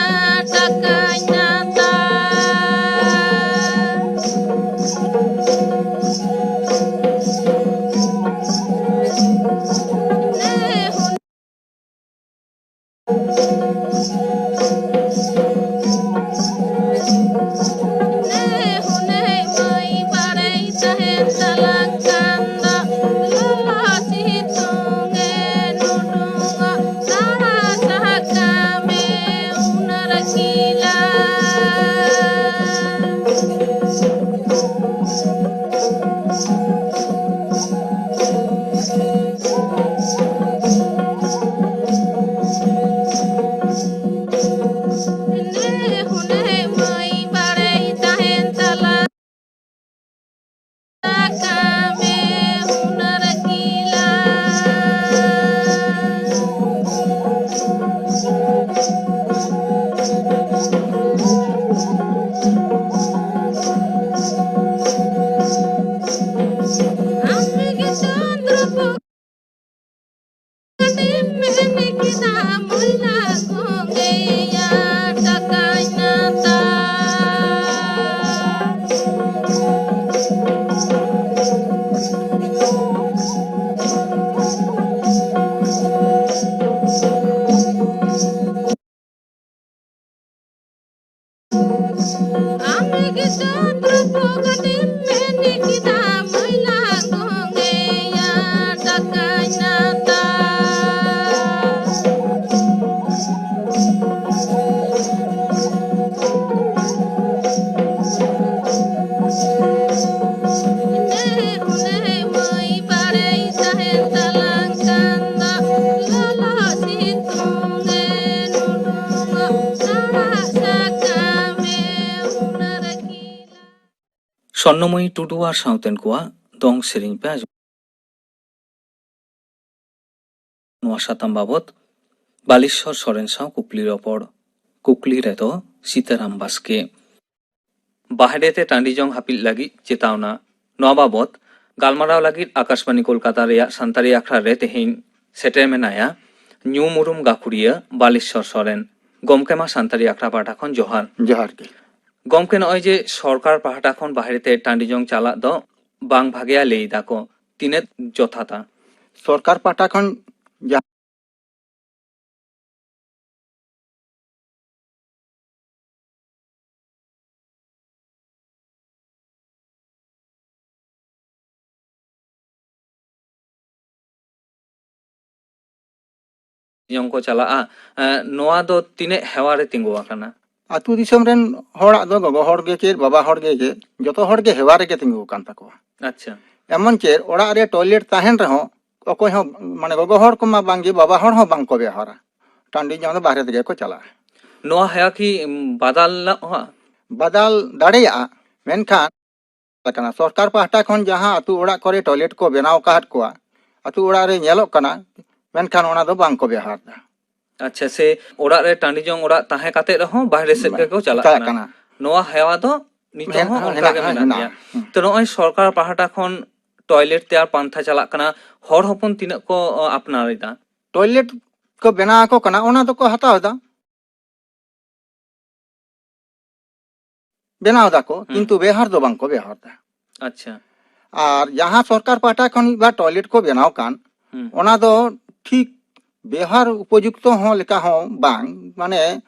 ᱴᱟᱠᱟᱧ ᱦᱟᱛᱟ᱾ ᱟᱢ ᱜᱮ ᱪᱚᱱᱫᱨᱚ ᱯᱚᱠᱟᱴᱤᱢ ᱢᱮᱱ ᱠᱮᱫᱟ, ᱢᱚᱭᱞᱟ ᱜᱚᱝᱜᱮᱭᱟ ᱴᱟᱠᱟᱧ ᱦᱟᱛᱟ᱾ ᱩᱱᱤ ᱢᱟᱹᱭ ᱵᱟᱲᱮᱭ ᱛᱟᱦᱮᱸ ᱛᱟᱞᱟᱝ ᱠᱟᱱ ᱫᱚ ᱞᱚᱞᱚ ᱥᱚᱨᱱᱚᱢᱚᱭᱤ ᱴᱩᱰᱩ ᱟᱨ ᱥᱟᱶᱛᱮᱱ ᱠᱚᱣᱟᱜ ᱫᱚᱝ ᱥᱮᱨᱮᱧ ᱯᱮ ᱟᱸᱡᱚᱢ᱾ ᱱᱚᱣᱟ ᱥᱟᱛᱟᱢ ᱵᱟᱵᱚᱛ ᱵᱟᱞᱮᱥᱣᱚᱨ ᱥᱚᱨᱮᱱ ᱥᱟᱶ ᱠᱩᱠᱞᱤ ᱨᱚᱯᱚᱲ᱾ ᱠᱩᱠᱞᱤ ᱨᱮᱫᱚ ᱥᱤᱛᱟᱨᱟᱢ ᱵᱟᱥᱠᱮ᱾ ᱵᱟᱦᱨᱮ ᱛᱮ ᱴᱟᱺᱰᱤ ᱡᱚᱝ ᱦᱟᱹᱯᱤᱫ ᱞᱟᱹᱜᱤᱫ ᱪᱮᱛᱟᱣᱱᱟ, ᱱᱚᱣᱟ ᱵᱟᱵᱚᱛ ᱜᱟᱞᱢᱟᱨᱟᱣ ᱞᱟᱹᱜᱤᱫ ᱟᱠᱟᱥᱵᱟᱬᱤ ᱠᱳᱞᱠᱟᱛᱟ ᱨᱮᱭᱟᱜ ᱥᱟᱱᱛᱟᱲᱤ ᱟᱠᱷᱲᱟ ᱨᱮ ᱛᱮᱦᱮᱧ ᱥᱮᱴᱮᱨ ᱢᱮᱱᱟᱭᱟ ᱧᱩᱢ ᱩᱨᱩᱢ ᱜᱟᱹᱠᱷᱩᱲᱤᱭᱟᱹ ᱵᱟᱞᱮᱥᱣᱚᱨ ᱥᱚᱨᱮᱱ᱾ ᱜᱚᱢᱠᱮ, ᱢᱟ ᱥᱟᱱᱛᱟᱲᱤ ᱟᱠᱷᱲᱟ ᱯᱟᱦᱴᱟ ᱠᱷᱚᱱ ᱡᱚᱦᱟᱨ᱾ ᱡᱚᱦᱟᱨ ᱜᱮ᱾ ᱜᱚᱢᱠᱮ, ᱱᱚᱜᱼᱚᱭ ᱡᱮ ᱥᱚᱨᱠᱟᱨ ᱯᱟᱦᱴᱟ ᱠᱷᱚᱱ ᱵᱟᱦᱨᱮ ᱛᱮ ᱴᱟᱺᱰᱤ ᱡᱚᱝ ᱪᱟᱞᱟᱜ ᱫᱚ ᱵᱟᱝ ᱵᱷᱟᱜᱮᱭᱟ ᱞᱟᱹᱭ ᱫᱟᱠᱚ, ᱛᱤᱱᱟᱹᱜ ᱡᱚᱛᱷᱟᱛᱟ? ᱥᱚᱨᱠᱟᱨ ᱯᱟᱦᱴᱟ ᱠᱷᱚᱱ ᱡᱟᱦᱟᱸ ᱡᱚᱝ ᱠᱚ ᱪᱟᱞᱟᱜᱼᱟ, ᱮᱸ, ᱱᱚᱣᱟ ᱫᱚ ᱛᱤᱱᱟᱹᱜ ᱦᱮᱣᱟ ᱨᱮ ᱛᱤᱸᱜᱩ ᱟᱠᱟᱱᱟ? ᱟᱹᱛᱩ ᱫᱤᱥᱚᱢ ᱨᱮᱱ ᱦᱚᱲᱟᱜ ᱫᱚ ᱜᱚᱜᱚ ᱦᱚᱲ ᱜᱮ ᱪᱮᱫ, ᱵᱟᱵᱟ ᱦᱚᱲ ᱜᱮ ᱪᱮᱫ, ᱡᱚᱛᱚ ᱦᱚᱲ ᱜᱮ ᱦᱮᱣᱟ ᱨᱮᱜᱮ ᱛᱤᱸᱜᱩ ᱟᱠᱟᱱ ᱛᱟᱠᱚᱣᱟ᱾ ᱟᱪᱪᱷᱟ᱾ ᱮᱢᱚᱱ ᱪᱮᱫ ᱚᱲᱟᱜ ᱨᱮ ᱴᱚᱭᱞᱮᱴ ᱛᱟᱦᱮᱱ ᱨᱮᱦᱚᱸ ᱚᱠᱚᱭ ᱦᱚᱸ, ᱢᱟᱱᱮ, ᱜᱚᱜᱚ ᱦᱚᱲ ᱠᱚᱢᱟ ᱵᱟᱝᱜᱮ, ᱵᱟᱵᱟ ᱦᱚᱲ ᱦᱚᱸ ᱵᱟᱝ ᱠᱚ ᱵᱮᱣᱦᱟᱨᱟ᱾ ᱴᱟᱺᱰᱤ ᱡᱚᱝ ᱫᱚ ᱵᱟᱦᱨᱮ ᱛᱮᱜᱮ ᱠᱚ ᱪᱟᱞᱟᱜᱼᱟ᱾ ᱱᱚᱣᱟ ᱦᱮᱣᱟ ᱠᱤ, ᱩᱢ, ᱵᱟᱫᱟᱞᱚᱜᱼᱟ? ᱵᱟᱫᱟᱞ ᱫᱟᱲᱮᱭᱟᱜᱼᱟ, ᱢᱮᱱᱠᱷᱟᱱ ᱠᱟᱱᱟ, ᱥᱚᱨᱠᱟᱨ ᱯᱟᱦᱴᱟ ᱠᱷᱚᱱ ᱡᱟᱦᱟᱸ ᱟᱹᱛᱩ ᱚᱲᱟᱜ ᱠᱚᱨᱮ ᱴᱚᱭᱞᱮᱴ ᱠᱚ ᱵᱮᱱᱟᱣ ᱟᱠᱟᱫ ᱠᱚᱣᱟ, ᱟᱹᱛᱩ ᱚᱲᱟᱜ ᱨᱮ ᱧᱮᱞᱚᱜ ᱠᱟᱱᱟ, ᱢᱮᱱᱠᱷᱟᱱ ᱚᱱᱟ ᱫᱚ ᱵᱟᱝ ᱠᱚ ᱵᱮᱣᱦᱟᱨ ᱮᱫᱟ᱾ ᱟᱪᱪᱷᱟ, ᱥᱮ ᱚᱲᱟᱜ ᱨᱮ ᱴᱟᱺᱰᱤ ᱡᱚᱝ ᱚᱲᱟᱜ ᱛᱟᱦᱮᱸ ᱠᱟᱛᱮ ᱨᱮᱦᱚᱸ ᱵᱟᱦᱨᱮ ᱥᱮᱫ ᱵᱟ-, ᱜᱮᱠᱚ ᱪᱟᱞᱟᱜ ᱪᱟᱞᱟᱜ ᱠᱟᱱᱟ᱾ ᱠᱟᱱᱟ᱾ ᱱᱚᱣᱟ ᱦᱮᱣᱟ ᱫᱚ ᱱᱤᱛᱚᱜ ᱦᱮᱱ-, ᱦᱚᱸ ᱚᱱᱠᱟ ᱦᱮᱱᱟᱜ, ᱜᱮ ᱢᱮᱱᱟᱜ ᱦᱮᱱᱟᱜ ᱜᱮᱭᱟ᱾ ᱜᱮᱭᱟ᱾ ᱦᱩᱸ᱾ ᱛᱚ, ᱱᱚᱜᱼᱚᱭ ᱥᱚᱨᱠᱟᱨ ᱯᱟᱦᱴᱟ ᱠᱷᱚᱱ ᱴᱚᱭᱞᱮᱴ ᱛᱮᱭᱟᱨ ᱯᱟᱱᱛᱷᱟ ᱪᱟᱞᱟᱜ ᱠᱟᱱᱟ, ᱦᱚᱲ ᱦᱚᱯᱚᱱ ᱛᱤᱱᱟᱹᱜ ᱠᱚ, ᱚ, ᱟᱯᱱᱟᱨ ᱮᱫᱟ? ᱴᱚᱭᱞᱮᱴ ᱠᱚ ᱵᱮᱱᱟᱣ ᱟᱠᱚ ᱠᱟᱱᱟ, ᱚᱱᱟ ᱫᱚᱠᱚ ᱦᱟᱛᱟᱣ ᱮᱫᱟ᱾ ᱵᱮᱱᱟᱣ ᱫᱟᱠᱚ, ᱦᱩᱸ᱾ ᱠᱤᱱᱛᱩ ᱵᱮᱣᱦᱟᱨ ᱫᱚ ᱵᱟᱝ ᱠᱚ ᱵᱮᱣᱦᱟᱨ ᱫᱟ᱾ ᱟᱪᱪᱷᱟ᱾ ᱟᱨ ᱡᱟᱦᱟᱸ ᱥᱚᱨᱠᱟᱨ ᱯᱟᱦᱴᱟ ᱠᱷᱚᱱ ᱢᱤᱫ ᱵᱟᱨ ᱴᱚᱭᱞᱮᱴ ᱠᱚ ᱵᱮᱱᱟᱣ ᱠᱟᱱ, ᱦᱩᱸ᱾ ᱚᱱᱟ ᱫᱚ ᱴᱷᱤᱠ ᱵᱮᱣᱦᱟᱨ ᱩᱯᱚᱡᱩᱠᱛᱚ ᱦᱚᱸ ᱞᱮᱠᱟ ᱦᱚᱸ ᱵᱟᱝ, ᱢᱟᱱᱮ,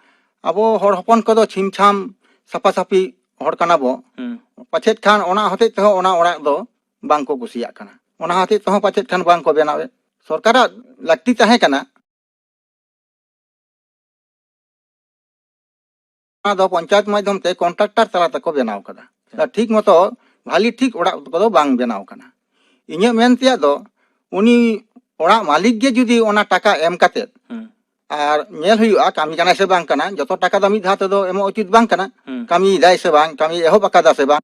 ᱟᱵᱚ ᱦᱚᱲ ᱦᱚᱯᱚᱱ ᱠᱚᱫᱚ ᱪᱷᱤᱢ ᱪᱷᱟᱢ ᱥᱟᱯᱷᱟ ᱥᱟᱯᱷᱤ ᱦᱚᱲ ᱠᱟᱱᱟ ᱵᱚ᱾ ᱦᱩᱸ᱾ ᱯᱟᱪᱮᱫ ᱠᱷᱟᱱ ᱚᱱᱟ ᱦᱚᱛᱮᱡ ᱛᱮᱦᱚᱸ ᱚᱱᱟ ᱚᱲᱟᱜ ᱫᱚ ᱵᱟᱝ ᱠᱚ ᱠᱩᱥᱤᱭᱟᱜ ᱠᱟᱱᱟ, ᱚᱱᱟ ᱦᱚᱛᱮᱡ ᱛᱮᱦᱚᱸ ᱯᱟᱪᱮᱫ ᱠᱷᱟᱱ ᱵᱟᱝ ᱠᱚ ᱵᱮᱱᱟᱣᱮᱫ᱾ ᱥᱚᱨᱠᱟᱨᱟᱜ ᱞᱟᱹᱠᱛᱤ ᱛᱟᱦᱮᱸ ᱠᱟᱱᱟ, ᱚᱱᱟ ᱫᱚ ᱯᱚᱧᱪᱟᱭᱮᱛ ᱢᱟᱫᱽᱫᱷᱚᱢ ᱛᱮ ᱠᱚᱱᱴᱨᱟᱠᱴᱟᱨ ᱛᱟᱞᱟ ᱛᱮᱠᱚ ᱵᱮᱱᱟᱣ ᱠᱟᱫᱟ᱾ ᱦᱮᱸ᱾ ᱴᱷᱤᱠ ᱢᱚᱛᱚ ᱵᱷᱟᱞᱤ ᱴᱷᱤᱠ ᱚᱲᱟᱜ ᱠᱚᱫᱚ ᱵᱟᱝ ᱵᱮᱱᱟᱣ ᱠᱟᱱᱟ᱾ ᱤᱧᱟᱹᱜ ᱢᱮᱱ ᱛᱮᱭᱟᱜ ᱫᱚ, ᱩᱱᱤ ᱚᱲᱟᱜ ᱢᱟᱹᱞᱤᱠ ᱜᱮ ᱡᱩᱫᱤ ᱚᱱᱟ ᱴᱟᱠᱟ ᱮᱢ ᱠᱟᱛᱮᱫ, ᱦᱩᱸ᱾ ᱟᱨ ᱧᱮᱞ ᱦᱩᱭᱩᱜᱼᱟ ᱠᱟᱹᱢᱤ ᱠᱟᱱᱟᱭ ᱥᱮ ᱵᱟᱝ ᱠᱟᱱᱟ, ᱡᱚᱛᱚ ᱴᱟᱠᱟ ᱫᱚ ᱢᱤᱫ ᱫᱷᱟᱣ ᱛᱮᱫᱚ ᱮᱢᱚᱜ ᱩᱪᱤᱛ ᱵᱟᱝ ᱠᱟᱱᱟ᱾ ᱦᱩᱸ᱾ ᱠᱟᱹᱢᱤᱭᱮᱫᱟᱭ ᱥᱮ ᱵᱟᱝ, ᱠᱟᱹᱢᱤ ᱮᱦᱚᱵ ᱟᱠᱟᱫᱟ ᱥᱮ ᱵᱟᱝ,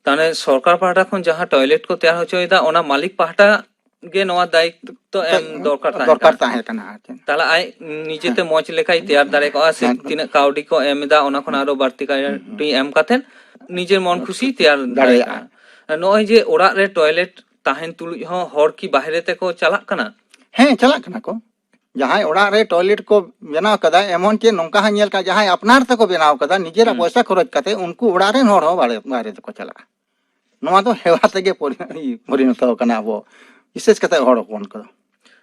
ᱛᱟᱦᱞᱮ ᱥᱚᱨᱠᱟᱨ ᱯᱟᱦᱴᱟ ᱠᱷᱚᱱ ᱡᱟᱦᱟᱸ ᱴᱚᱭᱞᱮᱴ ᱠᱚ ᱛᱮᱭᱟᱨ ᱦᱚᱪᱚᱭᱮᱫᱟ, ᱚᱱᱟ ᱢᱟᱞᱤᱠ ᱯᱟᱦᱴᱟ ᱜᱮ ᱱᱚᱣᱟ ᱫᱟᱭᱤᱛᱛᱚ ᱮᱢ ᱫᱚᱨᱠᱟᱨ ᱛᱟᱦᱮᱸ ᱫᱚᱨᱠᱟᱨ ᱠᱟᱱᱟ᱾ ᱛᱟᱦᱮᱸ ᱠᱟᱱᱟ ᱟᱨ ᱪᱮᱫ᱾ ᱛᱟᱦᱞᱮ ᱟᱡ ᱱᱤᱡᱮᱛᱮ ᱦᱮᱸ᱾ ᱢᱚᱸᱡᱽ ᱞᱮᱠᱟᱭ ᱛᱮᱭᱟᱨ ᱫᱟᱲᱮ ᱠᱚᱜᱼᱟ, ᱥᱮ ᱦᱮᱸ᱾ ᱛᱤᱱᱟᱹᱜ ᱠᱟᱹᱣᱰᱤ ᱠᱚ ᱮᱢ ᱮᱫᱟ, ᱚᱱᱟ ᱠᱷᱚᱱ ᱦᱩᱸ᱾ ᱟᱨᱚ ᱵᱟᱹᱲᱛᱤ ᱦᱩᱸ, ᱦᱩᱸ᱾ ᱠᱟᱹᱣᱰᱤ ᱮᱢ ᱠᱟᱛᱮ ᱱᱤᱡᱮᱨ ᱢᱚᱱ ᱠᱷᱩᱥᱤ ᱛᱮᱭᱟᱨ ᱫᱟᱲᱮᱭᱟᱜᱼᱟ᱾ ᱫᱟᱲᱮᱭᱟᱜᱼᱟ᱾ ᱱᱚᱜᱼᱚᱭ ᱡᱮ ᱚᱲᱟᱜ ᱨᱮ ᱴᱚᱭᱞᱮᱴ ᱛᱟᱦᱮᱱ ᱛᱩᱞᱩᱡ ᱦᱚᱸ ᱦᱚᱲ ᱠᱤ ᱵᱟᱦᱨᱮ ᱛᱮᱠᱚ ᱪᱟᱞᱟᱜ ᱠᱟᱱᱟ? ᱦᱮᱸ, ᱪᱟᱞᱟᱜ ᱠᱟᱱᱟ ᱠᱚ᱾ ᱡᱟᱦᱟᱸᱭ ᱚᱲᱟᱜ ᱨᱮ ᱴᱚᱭᱞᱮᱴ ᱠᱚ ᱵᱮᱱᱟᱣ ᱠᱟᱫᱟ, ᱮᱢᱚᱱ ᱪᱮᱫ ᱱᱚᱝᱠᱟ ᱦᱚᱸ ᱧᱮᱞ ᱠᱟᱜ, ᱡᱟᱦᱟᱸᱭ ᱟᱯᱱᱟᱨ ᱛᱮᱠᱚ ᱵᱮᱱᱟᱣ ᱠᱟᱫᱟ, ᱱᱤᱡᱮᱨᱟᱜ ᱦᱩᱸ᱾ ᱯᱚᱭᱥᱟ ᱠᱷᱚᱨᱚᱪ ᱠᱟᱛᱮ, ᱩᱱᱠᱩ ᱚᱲᱟᱜ ᱨᱮᱱ ᱦᱚᱲ ᱦᱚᱸ ᱵᱟᱦᱨᱮ, ᱵᱟᱦᱨᱮ ᱛᱮᱠᱚ ᱪᱟᱞᱟᱜᱼᱟ᱾ ᱱᱚᱣᱟ ᱫᱚ ᱦᱮᱣᱟ ᱛᱮᱜᱮ ᱯᱚᱨᱤ-, ᱯᱚᱨᱤᱱᱚᱛᱚ ᱠᱟᱱᱟ ᱟᱵᱚ, ᱵᱤᱥᱮᱥ ᱠᱟᱛᱮ ᱦᱚᱲ ᱦᱚᱯᱚᱱ ᱠᱚᱫᱚ᱾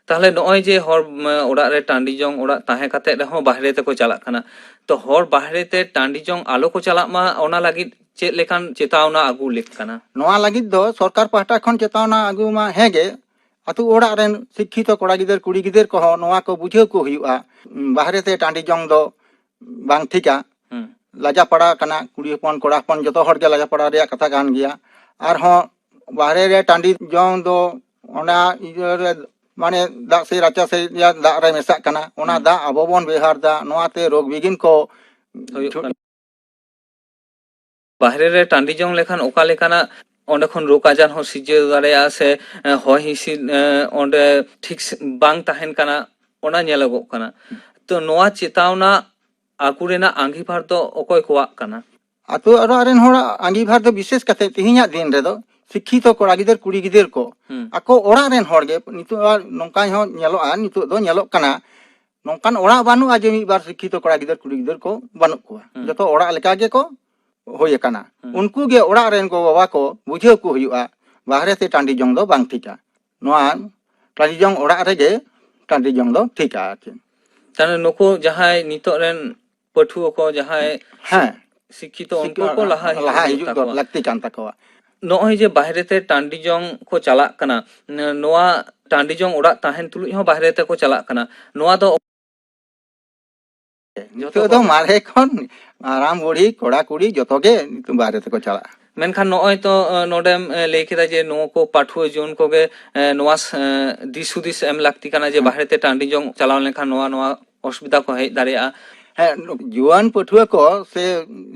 ᱛᱟᱦᱞᱮ ᱱᱚᱜᱼᱚᱭ ᱡᱮ ᱦᱚᱲ, ᱢ, ᱚᱲᱟᱜ ᱨᱮ ᱴᱟᱺᱰᱤ ᱡᱚᱝ ᱚᱲᱟᱜ ᱛᱟᱦᱮᱸ ᱠᱟᱛᱮ ᱨᱮᱦᱚᱸ ᱵᱟᱦᱨᱮ ᱛᱮᱠᱚ ᱪᱟᱞᱟᱜ ᱠᱟᱱᱟ, ᱛᱚ ᱦᱚᱲ ᱵᱟᱦᱨᱮ ᱛᱮ ᱴᱟᱺᱰᱤ ᱡᱚᱝ ᱟᱞᱚ ᱠᱚ ᱪᱟᱞᱟᱜ ᱢᱟ, ᱚᱱᱟ ᱞᱟᱹᱜᱤᱫ ᱪᱮᱫ ᱞᱮᱠᱟᱱ ᱪᱮᱛᱟᱣᱱᱟ ᱟᱹᱜᱩ ᱞᱮᱠ ᱠᱟᱱᱟ? ᱱᱚᱣᱟ ᱞᱟᱹᱜᱤᱫ ᱫᱚ ᱥᱚᱨᱠᱟᱨ ᱯᱟᱦᱴᱟ ᱠᱷᱚᱱ ᱪᱮᱛᱟᱣᱱᱟ ᱟᱹᱜᱩ ᱢᱟ ᱦᱮᱸ ᱜᱮ, ᱟᱹᱛᱩ ᱚᱲᱟᱜ ᱨᱮᱱ ᱥᱤᱠᱠᱷᱤᱛᱚ ᱠᱚᱲᱟ ᱜᱤᱫᱟᱹᱨ ᱠᱩᱲᱤ ᱜᱤᱫᱟᱹᱨ ᱠᱚᱦᱚᱸ ᱱᱚᱣᱟ ᱠᱚ ᱵᱩᱡᱷᱟᱹᱣ ᱠᱚ ᱦᱩᱭᱩᱜᱼᱟ, ᱵᱟᱦᱨᱮ ᱛᱮ ᱴᱟᱺᱰᱤ ᱡᱚᱝ ᱫᱚ ᱵᱟᱝ ᱴᱷᱤᱠᱟ᱾ ᱦᱩᱸ᱾ ᱞᱟᱡᱟ ᱯᱟᱲᱟ ᱠᱟᱱᱟ, ᱠᱩᱲᱤ ᱦᱚᱯᱚᱱ ᱠᱚᱲᱟ ᱦᱚᱯᱚᱱ ᱡᱚᱛᱚ ᱦᱚᱲ ᱜᱮ ᱞᱟᱡᱟ ᱯᱟᱲᱟ ᱨᱮᱭᱟᱜ ᱠᱟᱛᱷᱟ ᱠᱟᱱ ᱜᱮᱭᱟ᱾ ᱟᱨᱦᱚᱸ ᱵᱟᱦᱨᱮ ᱨᱮ ᱴᱟᱺᱰᱤ ᱡᱚᱝ ᱫᱚ ᱚᱱᱟ ᱤᱭᱟᱹ ᱨᱮ, ᱢᱟᱱᱮ ᱫᱟᱜ ᱥᱮ ᱨᱟᱪᱟ ᱥᱮ ᱨᱮᱭᱟᱜ ᱫᱟᱜ ᱨᱮ ᱢᱮᱥᱟᱜ ᱠᱟᱱᱟ, ᱚᱱᱟ ᱦᱩᱸ᱾ ᱫᱟᱜ ᱟᱵᱚ ᱵᱚᱱ ᱵᱮᱣᱦᱟᱨ ᱫᱟ, ᱱᱚᱣᱟᱛᱮ ᱨᱳᱜᱽ ᱵᱤᱜᱷᱤᱱ ᱠᱚ ᱦᱩᱭᱩᱜ ᱠᱟᱱᱟ᱾ ᱵᱟᱦᱨᱮ ᱨᱮ ᱴᱟᱺᱰᱤ ᱡᱚᱝ ᱞᱮᱠᱷᱟᱱ ᱚᱠᱟ ᱞᱮᱠᱟᱱᱟᱜ ᱚᱸᱰᱮ ᱠᱷᱚᱱ ᱨᱳᱜᱽ ᱟᱡᱟᱨ ᱦᱚᱸ ᱥᱤᱨᱡᱟᱹᱣ ᱫᱟᱲᱮᱭᱟᱜᱼᱟ, ᱥᱮ, ᱮ, ᱦᱚᱭ ᱦᱤᱸᱥᱤᱫ, ᱮ, ᱚᱸᱰᱮ ᱴᱷᱤᱠ ᱥ-, ᱵᱟᱝ ᱛᱟᱦᱮᱱ ᱠᱟᱱᱟ, ᱚᱱᱟ ᱧᱮᱞᱚᱜᱚᱜ ᱠᱟᱱᱟ᱾ ᱛᱚ ᱱᱚᱣᱟ ᱪᱮᱛᱟᱣᱱᱟ ᱟᱹᱜᱩ ᱨᱮᱱᱟᱜ ᱟᱸᱜᱤᱵᱷᱟᱨ ᱫᱚ ᱚᱠᱚᱭ ᱠᱚᱣᱟᱜ ᱠᱟᱱᱟ? ᱟᱛᱳ ᱚᱲᱟᱜ ᱨᱮᱱ ᱦᱚᱲᱟᱜ ᱟᱸᱜᱤᱵᱷᱟᱨ ᱫᱚ ᱵᱤᱥᱮᱥ ᱠᱟᱛᱮ ᱛᱮᱦᱮᱧᱟᱜ ᱫᱤᱱ ᱨᱮᱫᱚ ᱥᱤᱠᱠᱷᱤᱛᱚ ᱠᱚᱲᱟ ᱜᱤᱫᱟᱹᱨ ᱠᱩᱲᱤ ᱜᱤᱫᱟᱹᱨ ᱠᱚ ᱦᱩᱸ᱾ ᱟᱠᱚ ᱚᱲᱟᱜ ᱨᱮᱱ ᱦᱚᱲ ᱜᱮ ᱱᱤᱛᱚᱜ ᱟᱨ ᱱᱚᱝᱠᱟ ᱦᱚᱸ ᱧᱮᱞᱚᱜᱼᱟ, ᱱᱤᱛᱚᱜ ᱫᱚ ᱧᱮᱞᱚᱜ ᱠᱟᱱᱟ, ᱱᱚᱝᱠᱟᱱ ᱚᱲᱟᱜ ᱵᱟᱹᱱᱩᱜᱼᱟ ᱡᱮ ᱢᱤᱫ ᱵᱟᱨ ᱥᱤᱠᱠᱷᱤᱛᱚ ᱠᱚᱲᱟ ᱜᱤᱫᱟᱹᱨ ᱠᱩᱲᱤ ᱜᱤᱫᱟᱹᱨ ᱠᱚ ᱵᱟᱹᱱᱩᱜ ᱠᱚᱣᱟ᱾ ᱦᱩᱸ᱾ ᱡᱚᱛᱚ ᱚᱲᱟᱜ ᱞᱮᱠᱟ ᱜᱮᱠᱚ ᱦᱩᱭ ᱟᱠᱟᱱᱟ᱾ ᱦᱩᱸ᱾ ᱩᱱᱠᱩ ᱜᱮ ᱚᱲᱟᱜ ᱨᱮᱱ ᱜᱚ ᱵᱟᱵᱟ ᱠᱚ ᱵᱩᱡᱷᱟᱹᱣ ᱠᱚ ᱦᱩᱭᱩᱜᱼᱟ, ᱵᱟᱦᱨᱮ ᱛᱮ ᱴᱟᱺᱰᱤ ᱡᱚᱝ ᱫᱚ ᱵᱟᱝ ᱴᱷᱤᱠᱟ᱾ ᱱᱚᱣᱟ ᱴᱟᱺᱰᱤ ᱡᱚᱝ ᱚᱲᱟᱜ ᱨᱮᱜᱮ ᱴᱟᱺᱰᱤ ᱡᱚᱝ ᱫᱚ ᱴᱷᱤᱠᱟ ᱟᱨ ᱪᱮᱫ᱾ ᱛᱟᱦᱞᱮ ᱱᱩᱠᱩ ᱡᱟᱦᱟᱸᱭ ᱱᱤᱛᱚᱜ ᱨᱮᱱ ᱯᱟᱹᱴᱷᱩᱣᱟᱹ ᱠᱚ ᱡᱟᱦᱟᱸᱭ ᱦᱮᱸ᱾ ᱥᱤᱠᱠᱷᱤᱛᱚ, ᱩᱱᱠᱩ ᱥᱤᱠᱠᱷᱤᱛ ᱠᱚ ᱞᱟᱦᱟ ᱦᱤᱡᱩᱜ ᱞᱟᱦᱟ ᱦᱩᱭᱩᱜ ᱦᱤᱡᱩᱜ ᱫᱚ ᱛᱟᱠᱚᱣᱟ᱾ ᱞᱟᱹᱠᱛᱤ ᱠᱟᱱ ᱛᱟᱠᱚᱣᱟ᱾ ᱱᱚᱜᱼᱚᱭ ᱡᱮ ᱵᱟᱦᱨᱮ ᱛᱮ ᱴᱟᱺᱰᱤ ᱡᱚᱝ ᱠᱚ ᱪᱟᱞᱟᱜ ᱠᱟᱱᱟ, ᱱᱚᱣᱟ ᱴᱟᱺᱰᱤ ᱡᱚᱝ ᱚᱲᱟᱜ ᱛᱟᱦᱮᱱ ᱛᱩᱞᱩᱡ ᱦᱚᱸ ᱵᱟᱦᱨᱮ ᱛᱮᱠᱚ ᱪᱟᱞᱟᱜ ᱠᱟᱱᱟ, ᱱᱚᱣᱟ ᱫᱚ ᱡᱚᱛᱚ ᱱᱤᱛᱚᱜ ᱫᱚ ᱠᱚ ᱢᱟᱨᱮ ᱠᱷᱚᱱ ᱦᱟᱲᱟᱢ ᱵᱩᱲᱦᱤ, ᱠᱚᱲᱟ ᱠᱩᱲᱤ ᱡᱚᱛᱚ ᱜᱮ ᱱᱤᱛᱚᱜ ᱵᱟᱦᱨᱮ ᱛᱮᱠᱚ ᱪᱟᱞᱟᱜᱼᱟ᱾ ᱢᱮᱱᱠᱷᱟᱱ ᱱᱚᱜᱼᱚᱭ ᱛᱚ, ᱮ, ᱱᱚᱰᱮᱢ, ᱮ, ᱞᱟᱹᱭ ᱠᱮᱫᱟ ᱡᱮ ᱱᱚᱣᱟ ᱠᱚ ᱯᱟᱹᱴᱷᱩᱣᱟᱹ ᱡᱩᱣᱟᱹᱱ ᱠᱚᱜᱮ, ᱮ, ᱱᱚᱣᱟ ᱥ-, ᱮ, ᱫᱤᱥ ᱦᱩᱫᱤᱥ ᱮᱢ ᱞᱟᱹᱠᱛᱤ ᱠᱟᱱᱟ ᱡᱮ ᱦᱮᱸ᱾ ᱵᱟᱦᱨᱮ ᱛᱮ ᱴᱟᱺᱰᱤ ᱡᱚᱝ ᱪᱟᱞᱟᱣ ᱞᱮᱱᱠᱷᱟᱱ ᱱᱚᱣᱟ, ᱱᱚᱣᱟ ᱚᱥᱩᱵᱤᱫᱷᱟ ᱠᱚ ᱦᱮᱡ ᱫᱟᱲᱮᱭᱟᱜᱼᱟ᱾ ᱦᱮᱸ, ᱡᱩᱣᱟᱹᱱ ᱯᱟᱹᱴᱷᱩᱣᱟᱹ ᱠᱚ ᱥᱮ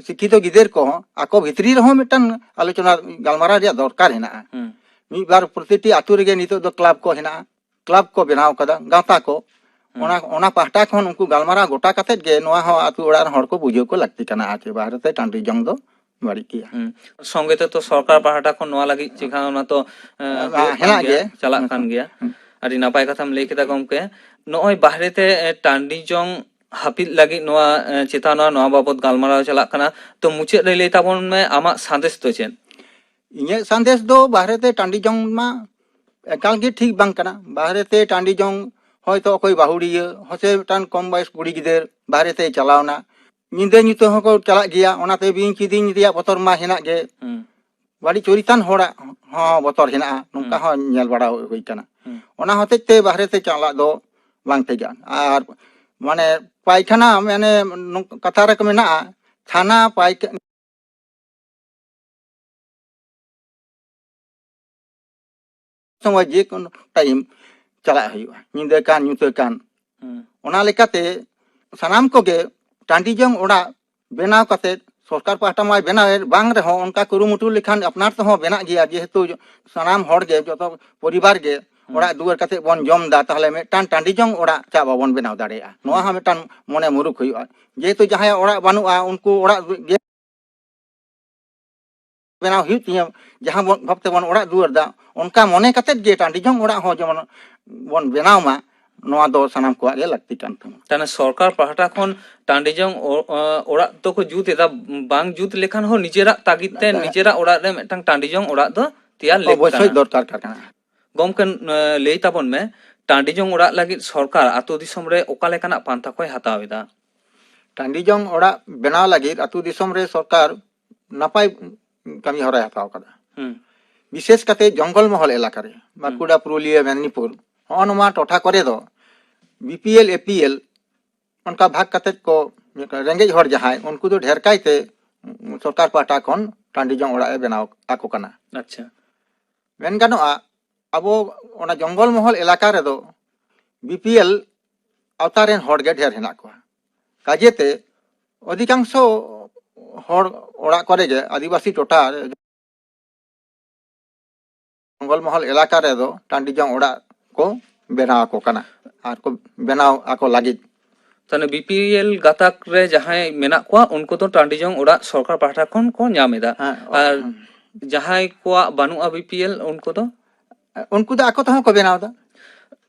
ᱥᱤᱠᱠᱷᱤᱛᱚ ᱜᱤᱫᱟᱹᱨ ᱠᱚᱦᱚᱸ ᱟᱠᱚ ᱵᱷᱤᱛᱨᱤ ᱨᱮᱦᱚᱸ ᱢᱤᱫᱴᱟᱝ ᱟᱞᱳᱪᱚᱱᱟ ᱜᱟᱞᱢᱟᱨᱟᱣ ᱨᱮᱭᱟᱜ ᱫᱚᱨᱠᱟᱨ ᱦᱮᱱᱟᱜᱼᱟ᱾ ᱦᱩᱸ᱾ ᱢᱤᱫ ᱵᱟᱨ ᱯᱨᱚᱛᱤᱴᱤ ᱟᱛᱳ ᱨᱮᱜᱮ ᱱᱤᱛᱚᱜ ᱫᱚ ᱠᱞᱟᱵᱽ ᱠᱚ ᱦᱮᱱᱟᱜᱼᱟ, ᱠᱞᱟᱵᱽ ᱠᱚ ᱵᱮᱱᱟᱣ ᱠᱟᱫᱟ, ᱜᱟᱶᱛᱟ ᱠᱚ᱾ ᱦᱩᱸ᱾ ᱚᱱᱟ, ᱚᱱᱟ ᱯᱟᱦᱴᱟ ᱠᱷᱚᱱ ᱩᱱᱠᱩ ᱜᱟᱞᱢᱟᱨᱟᱣ ᱜᱚᱴᱟ ᱠᱟᱛᱮᱫ ᱜᱮ ᱱᱚᱣᱟ ᱦᱚᱸ ᱟᱛᱳ ᱚᱲᱟᱜ ᱨᱮᱱ ᱦᱚᱲ ᱠᱚ ᱵᱩᱡᱷᱟᱹᱣ ᱠᱚ ᱞᱟᱹᱠᱛᱤ ᱠᱟᱱᱟ, ᱟᱨ ᱪᱮ ᱵᱟᱦᱨᱮ ᱛᱮ ᱴᱟᱺᱰᱤ ᱡᱚᱝ ᱫᱚ ᱵᱟᱹᱲᱤᱡ ᱜᱮᱭᱟ᱾ ᱦᱩᱸ᱾ ᱥᱚᱸᱜᱮ ᱛᱮᱛᱚ ᱥᱚᱨᱠᱟᱨ ᱯᱟᱦᱴᱟ ᱠᱷᱚᱱ ᱱᱚᱣᱟ ᱞᱟᱹᱜᱤᱫ ᱪᱮᱠᱟ ᱚᱱᱟ ᱛᱚ, ᱮ, ᱦᱮᱸ, ᱦᱩᱭᱩᱜ ᱠᱟᱱ ᱦᱮᱱᱟᱜ ᱜᱮᱭᱟ, ᱜᱮ᱾ ᱪᱟᱞᱟᱜ ᱦᱩᱸ, ᱠᱟᱱ ᱦᱩᱸ, ᱜᱮᱭᱟ᱾ ᱦᱩᱸ᱾ ᱟᱹᱰᱤ ᱱᱟᱯᱟᱭ ᱠᱟᱛᱷᱟᱢ ᱞᱟᱹᱭ ᱠᱮᱫᱟ ᱜᱚᱢᱠᱮ᱾ ᱱᱚᱜᱼᱚᱭ ᱵᱟᱦᱨᱮ ᱛᱮ, ᱮ, ᱴᱟᱺᱰᱤ ᱡᱚᱝ ᱦᱟᱹᱯᱤᱫ ᱞᱟᱹᱜᱤᱫ ᱱᱚᱣᱟ, ᱮ, ᱪᱮᱛᱟᱱ ᱨᱮ ᱱᱚᱣᱟ ᱵᱟᱵᱚᱛ ᱜᱟᱞᱢᱟᱨᱟᱣ ᱪᱟᱞᱟᱜ ᱠᱟᱱᱟ᱾ ᱛᱚ, ᱢᱩᱪᱟᱹᱫ ᱨᱮ ᱞᱟᱹᱭ ᱛᱟᱵᱚᱱ ᱢᱮ, ᱟᱢᱟᱜ ᱥᱟᱸᱫᱮᱥ ᱫᱚ ᱪᱮᱫ? ᱤᱧᱟᱹᱜ ᱥᱟᱸᱫᱮᱥ ᱫᱚ ᱵᱟᱦᱨᱮ ᱛᱮ ᱴᱟᱺᱰᱤ ᱡᱚᱝ ᱢᱟ ᱮᱠᱟᱞ ᱜᱮ ᱴᱷᱤᱠ ᱵᱟᱝ ᱠᱟᱱᱟ᱾ ᱵᱟᱦᱨᱮ ᱛᱮ ᱴᱟᱺᱰᱤ ᱡᱚᱝ, ᱦᱚᱭᱛᱳ ᱚᱠᱚᱭ ᱵᱟᱹᱦᱩᱲᱤᱭᱟᱹ, ᱦᱚᱥᱮ ᱢᱤᱫᱴᱟᱝ ᱠᱚᱢ ᱵᱚᱭᱮᱥ ᱠᱩᱲᱤ ᱜᱤᱫᱟᱹᱨ ᱵᱟᱦᱨᱮ ᱛᱮᱭ ᱪᱟᱞᱟᱣᱱᱟ, ᱧᱤᱫᱟᱹ ᱧᱩᱛᱟᱹ ᱦᱚᱸᱠᱚ ᱪᱟᱞᱟᱜ ᱜᱮᱭᱟ, ᱚᱱᱟᱛᱮ ᱵᱤᱧ ᱠᱤᱫᱤᱧ ᱨᱮᱭᱟᱜ ᱵᱚᱛᱚᱨ ᱢᱟ ᱦᱮᱱᱟᱜ ᱜᱮ᱾ ᱦᱩᱸ᱾ ᱵᱟᱹᱲᱤᱡ ᱪᱚᱨᱤᱛᱟᱱ ᱦᱚᱲᱟᱜ ᱦᱚᱸ ᱵᱚᱛᱚᱨ ᱦᱮᱱᱟᱜᱼᱟ, ᱱᱚᱝᱠᱟ ᱦᱩᱸ᱾ ᱦᱚᱸ ᱧᱮᱞ ᱵᱟᱲᱟ ᱦᱩᱭ ᱠᱟᱱᱟ᱾ ᱦᱩᱸ᱾ ᱚᱱᱟ ᱦᱚᱛᱮᱡ ᱛᱮ ᱵᱟᱦᱨᱮ ᱛᱮ ᱪᱟᱞᱟᱜ ᱫᱚ ᱵᱟᱝ ᱴᱷᱤᱠᱟ᱾ ᱟᱨ ᱢᱟᱱᱮ ᱯᱟᱭᱠᱷᱟᱱᱟ, ᱢᱟᱱᱮ ᱱᱚᱝ-, ᱠᱟᱛᱷᱟ ᱨᱮᱠᱚ ᱢᱮᱱᱟᱜᱼᱟ, ᱛᱷᱟᱱᱟ ᱯᱟᱭᱠᱷᱟᱱᱟ ᱥᱚᱢᱚᱭ ᱡᱮ ᱠᱳᱱᱳ ᱴᱟᱭᱤᱢ ᱪᱟᱞᱟᱜ ᱦᱩᱭᱩᱜᱼᱟ, ᱧᱤᱫᱟᱹ ᱠᱟᱱ ᱧᱩᱛᱟᱹ ᱠᱟᱱ᱾ ᱦᱩᱸ᱾ ᱚᱱᱟ ᱞᱮᱠᱟᱛᱮ ᱥᱟᱱᱟᱢ ᱠᱚᱜᱮ ᱴᱟᱺᱰᱤ ᱡᱚᱝ ᱚᱲᱟᱜ ᱵᱮᱱᱟᱣ ᱠᱟᱛᱮ, ᱥᱚᱨᱠᱟᱨ ᱯᱟᱦᱴᱟ ᱢᱟᱭ ᱵᱮᱱᱟᱣᱮᱫ ᱵᱟᱝ ᱨᱮᱦᱚᱸ, ᱚᱱᱠᱟ ᱠᱩᱨᱩᱢᱩᱴᱩ ᱞᱮᱠᱷᱟᱱ ᱟᱯᱱᱟᱨ ᱛᱮᱦᱚᱸ ᱵᱮᱱᱟᱜ ᱜᱮᱭᱟ, ᱡᱮᱦᱮᱛᱩ ᱥᱟᱱᱟᱢ ᱦᱚᱲ ᱜᱮ, ᱡᱚᱛᱚ ᱯᱚᱨᱤᱵᱟᱨ ᱜᱮ ᱦᱩᱸ᱾ ᱚᱲᱟᱜ ᱫᱩᱣᱟᱹᱨ ᱠᱟᱛᱮ ᱵᱚᱱ ᱡᱚᱢ ᱮᱫᱟ, ᱛᱟᱦᱚᱞᱮ ᱢᱤᱫᱴᱟᱝ ᱴᱟᱺᱰᱤ ᱡᱚᱝ ᱚᱲᱟᱜ ᱪᱟᱜ ᱵᱟᱵᱚᱱ ᱵᱮᱱᱟᱣ ᱫᱟᱲᱮᱭᱟᱜᱼᱟ? ᱱᱚᱣᱟ ᱦᱩᱸ᱾ ᱦᱚᱸ ᱢᱤᱫᱴᱟᱝ ᱢᱚᱱᱮ ᱢᱩᱨᱩᱠ ᱦᱩᱭᱩᱜᱼᱟ᱾ ᱡᱮᱦᱮᱛᱩ ᱡᱟᱦᱟᱸᱭᱟᱜ ᱚᱲᱟᱜ ᱵᱟᱹᱱᱩᱜᱼᱟ, ᱩᱱᱠᱩ ᱚᱲᱟᱜ ᱜᱮ ᱵᱮᱱᱟᱣ ᱦᱩᱭᱩᱜ ᱛᱤᱧᱟᱹ, ᱡᱟᱦᱟᱸ ᱵᱚᱱ, ᱵᱷᱟᱵ ᱛᱮᱵᱚᱱ ᱚᱲᱟᱜ ᱫᱩᱣᱟᱹᱨ ᱫᱟ, ᱚᱱᱠᱟ ᱢᱚᱱᱮ ᱠᱟᱛᱮᱫ ᱜᱮ ᱴᱟᱺᱰᱤ ᱡᱚᱝ ᱚᱲᱟᱜ ᱦᱚᱸ ᱡᱮᱢᱚᱱ ᱵᱚᱱ ᱵᱮᱱᱟᱣ ᱢᱟ, ᱱᱚᱣᱟ ᱫᱚ ᱥᱟᱱᱟᱢ ᱠᱚᱣᱟᱜ ᱜᱮ ᱞᱟᱹᱠᱛᱤ ᱠᱟᱱ ᱛᱟᱵᱚᱱᱟ᱾ ᱛᱟᱦᱞᱮ ᱥᱚᱨᱠᱟᱨ ᱯᱟᱦᱴᱟ ᱠᱷᱚᱱ ᱴᱟᱺᱰᱤ ᱡᱚᱝ ᱚ-, ᱚ-, ᱚᱲᱟᱜ ᱫᱚᱠᱚ ᱡᱩᱛ ᱮᱫᱟ, ᱵᱟᱝ ᱡᱩᱛ ᱞᱮᱠᱷᱟᱱ ᱦᱚᱸ ᱱᱤᱡᱮᱨᱟᱜ ᱛᱟᱜᱤᱫ ᱛᱮ ᱟᱫᱚ ᱱᱤᱡᱮᱨᱟᱜ ᱚᱲᱟᱜ ᱨᱮ ᱢᱤᱫᱴᱟᱝ ᱴᱟᱺᱰᱤ ᱡᱚᱝ ᱚᱲᱟᱜ ᱫᱚ ᱛᱮᱭᱟᱨ ᱞᱮᱠ ᱚᱵᱚᱥᱥᱳᱭ ᱠᱟᱱᱟ᱾ ᱫᱚᱨᱠᱟᱨ ᱠᱟᱱᱟ᱾ ᱜᱚᱢᱠᱮ, ᱮ, ᱞᱟᱹᱭ ᱛᱟᱵᱚᱱ ᱢᱮ, ᱴᱟᱺᱰᱤ ᱡᱚᱝ ᱚᱲᱟᱜ ᱞᱟᱹᱜᱤᱫ ᱥᱚᱨᱠᱟᱨ ᱟᱛᱳ ᱫᱤᱥᱚᱢ ᱨᱮ ᱚᱠᱟ ᱞᱮᱠᱟᱱᱟᱜ ᱯᱟᱱᱛᱷᱟ ᱠᱚᱭ ᱦᱟᱛᱟᱣ ᱮᱫᱟ? ᱴᱟᱺᱰᱤ ᱡᱚᱝ ᱚᱲᱟᱜ ᱵᱮᱱᱟᱣ ᱞᱟᱹᱜᱤᱫ ᱟᱹᱛᱩ ᱫᱤᱥᱚᱢ ᱨᱮ ᱥᱚᱨᱠᱟᱨ ᱱᱟᱯᱟᱭ ᱠᱟᱹᱢᱤ ᱦᱚᱨᱟᱭ ᱦᱟᱛᱟᱣ ᱟᱠᱟᱫᱟ᱾ ᱦᱩᱸ᱾ ᱵᱤᱥᱮᱥ ᱠᱟᱛᱮ ᱡᱚᱝᱜᱚᱞ ᱢᱚᱦᱚᱞ ᱮᱞᱟᱠᱟ ᱨᱮ, ᱦᱩᱸ᱾ ᱵᱟᱸᱠᱩᱲᱟ, ᱯᱩᱨᱩᱞᱤᱭᱟᱹ, ᱢᱮᱫᱽᱱᱤᱯᱩᱨ, ᱦᱚᱸᱜᱼᱚ ᱱᱚᱣᱟ ᱴᱚᱴᱷᱟ ᱠᱚᱨᱮ ᱫᱚ B P L, A P L ᱚᱱᱠᱟ ᱵᱷᱟᱜᱽ ᱠᱟᱛᱮ ᱠᱚ, ᱨᱮᱸᱜᱮᱡ ᱦᱚᱲ ᱡᱟᱦᱟᱸᱭ, ᱩᱱᱠᱩ ᱫᱚ ᱰᱷᱮᱨ ᱠᱟᱭᱛᱮ ᱥᱚᱨᱠᱟᱨ ᱯᱟᱦᱴᱟ ᱠᱷᱚᱱ ᱴᱟᱺᱰᱤ ᱡᱚᱝ ᱚᱲᱟᱜ ᱮ ᱵᱮᱱᱟᱣ ᱟᱠᱚ ᱠᱟᱱᱟ᱾ ᱟᱪᱪᱷᱟ᱾ ᱢᱮᱱ ᱜᱟᱱᱚᱜᱼᱟ, ᱟᱵᱚ ᱚᱱᱟ ᱡᱚᱝᱜᱚᱞ ᱢᱚᱦᱚᱞ ᱮᱞᱟᱠᱟ ᱨᱮᱫᱚ ᱵᱤ ᱯᱤ ᱮᱞ ᱟᱣᱛᱟ ᱨᱮᱱ ᱦᱚᱲ ᱜᱮ ᱰᱷᱮᱨ ᱦᱮᱱᱟᱜ ᱠᱚᱣᱟ᱾ ᱠᱟᱡᱮᱛᱮ ᱚᱫᱷᱤᱠᱟᱝᱥᱚ ᱦᱚᱲ ᱚᱲᱟᱜ ᱠᱚᱨᱮ ᱜᱮ ᱟᱹᱫᱤᱵᱟᱹᱥᱤ ᱴᱚᱴᱷᱟ ᱡᱚᱝᱜᱚᱞ ᱢᱚᱦᱚᱞ ᱮᱞᱟᱠᱟ ᱨᱮᱫᱚ ᱴᱟᱺᱰᱤ ᱡᱚᱝ ᱚᱲᱟᱜ ᱠᱚ ᱵᱮᱱᱟᱣ ᱟᱠᱚ ᱠᱟᱱᱟ ᱟᱨ ᱠᱚ ᱵᱮᱱᱟᱣ ᱟᱠᱚ ᱞᱟᱹᱜᱤᱫ᱾ ᱛᱟᱦᱞᱮ ᱵᱤᱯᱤᱮᱞ ᱜᱟᱛᱟᱠ ᱨᱮ ᱡᱟᱦᱟᱸᱭ ᱢᱮᱱᱟᱜ ᱠᱚᱣᱟ, ᱩᱱᱠᱩ ᱫᱚ ᱴᱟᱺᱰᱤ ᱡᱚᱝ ᱚᱲᱟᱜ ᱥᱚᱨᱠᱟᱨ ᱯᱟᱦᱴᱟ ᱠᱷᱚᱱ ᱠᱚ ᱧᱟᱢ ᱮᱫᱟ᱾ ᱦᱮᱸ, ᱟᱨ ᱦᱮᱸ᱾ ᱡᱟᱦᱟᱸᱭ ᱠᱚᱣᱟᱜ ᱵᱟᱹᱱᱩᱜᱼᱟ ᱵᱤᱯᱤᱮᱞ, ᱩᱱᱠᱩ ᱫᱚ? ᱩᱱᱠᱩ ᱫᱚ ᱟᱠᱚ ᱛᱮᱦᱚᱸ ᱠᱚ ᱵᱮᱱᱟᱣ ᱮᱫᱟ᱾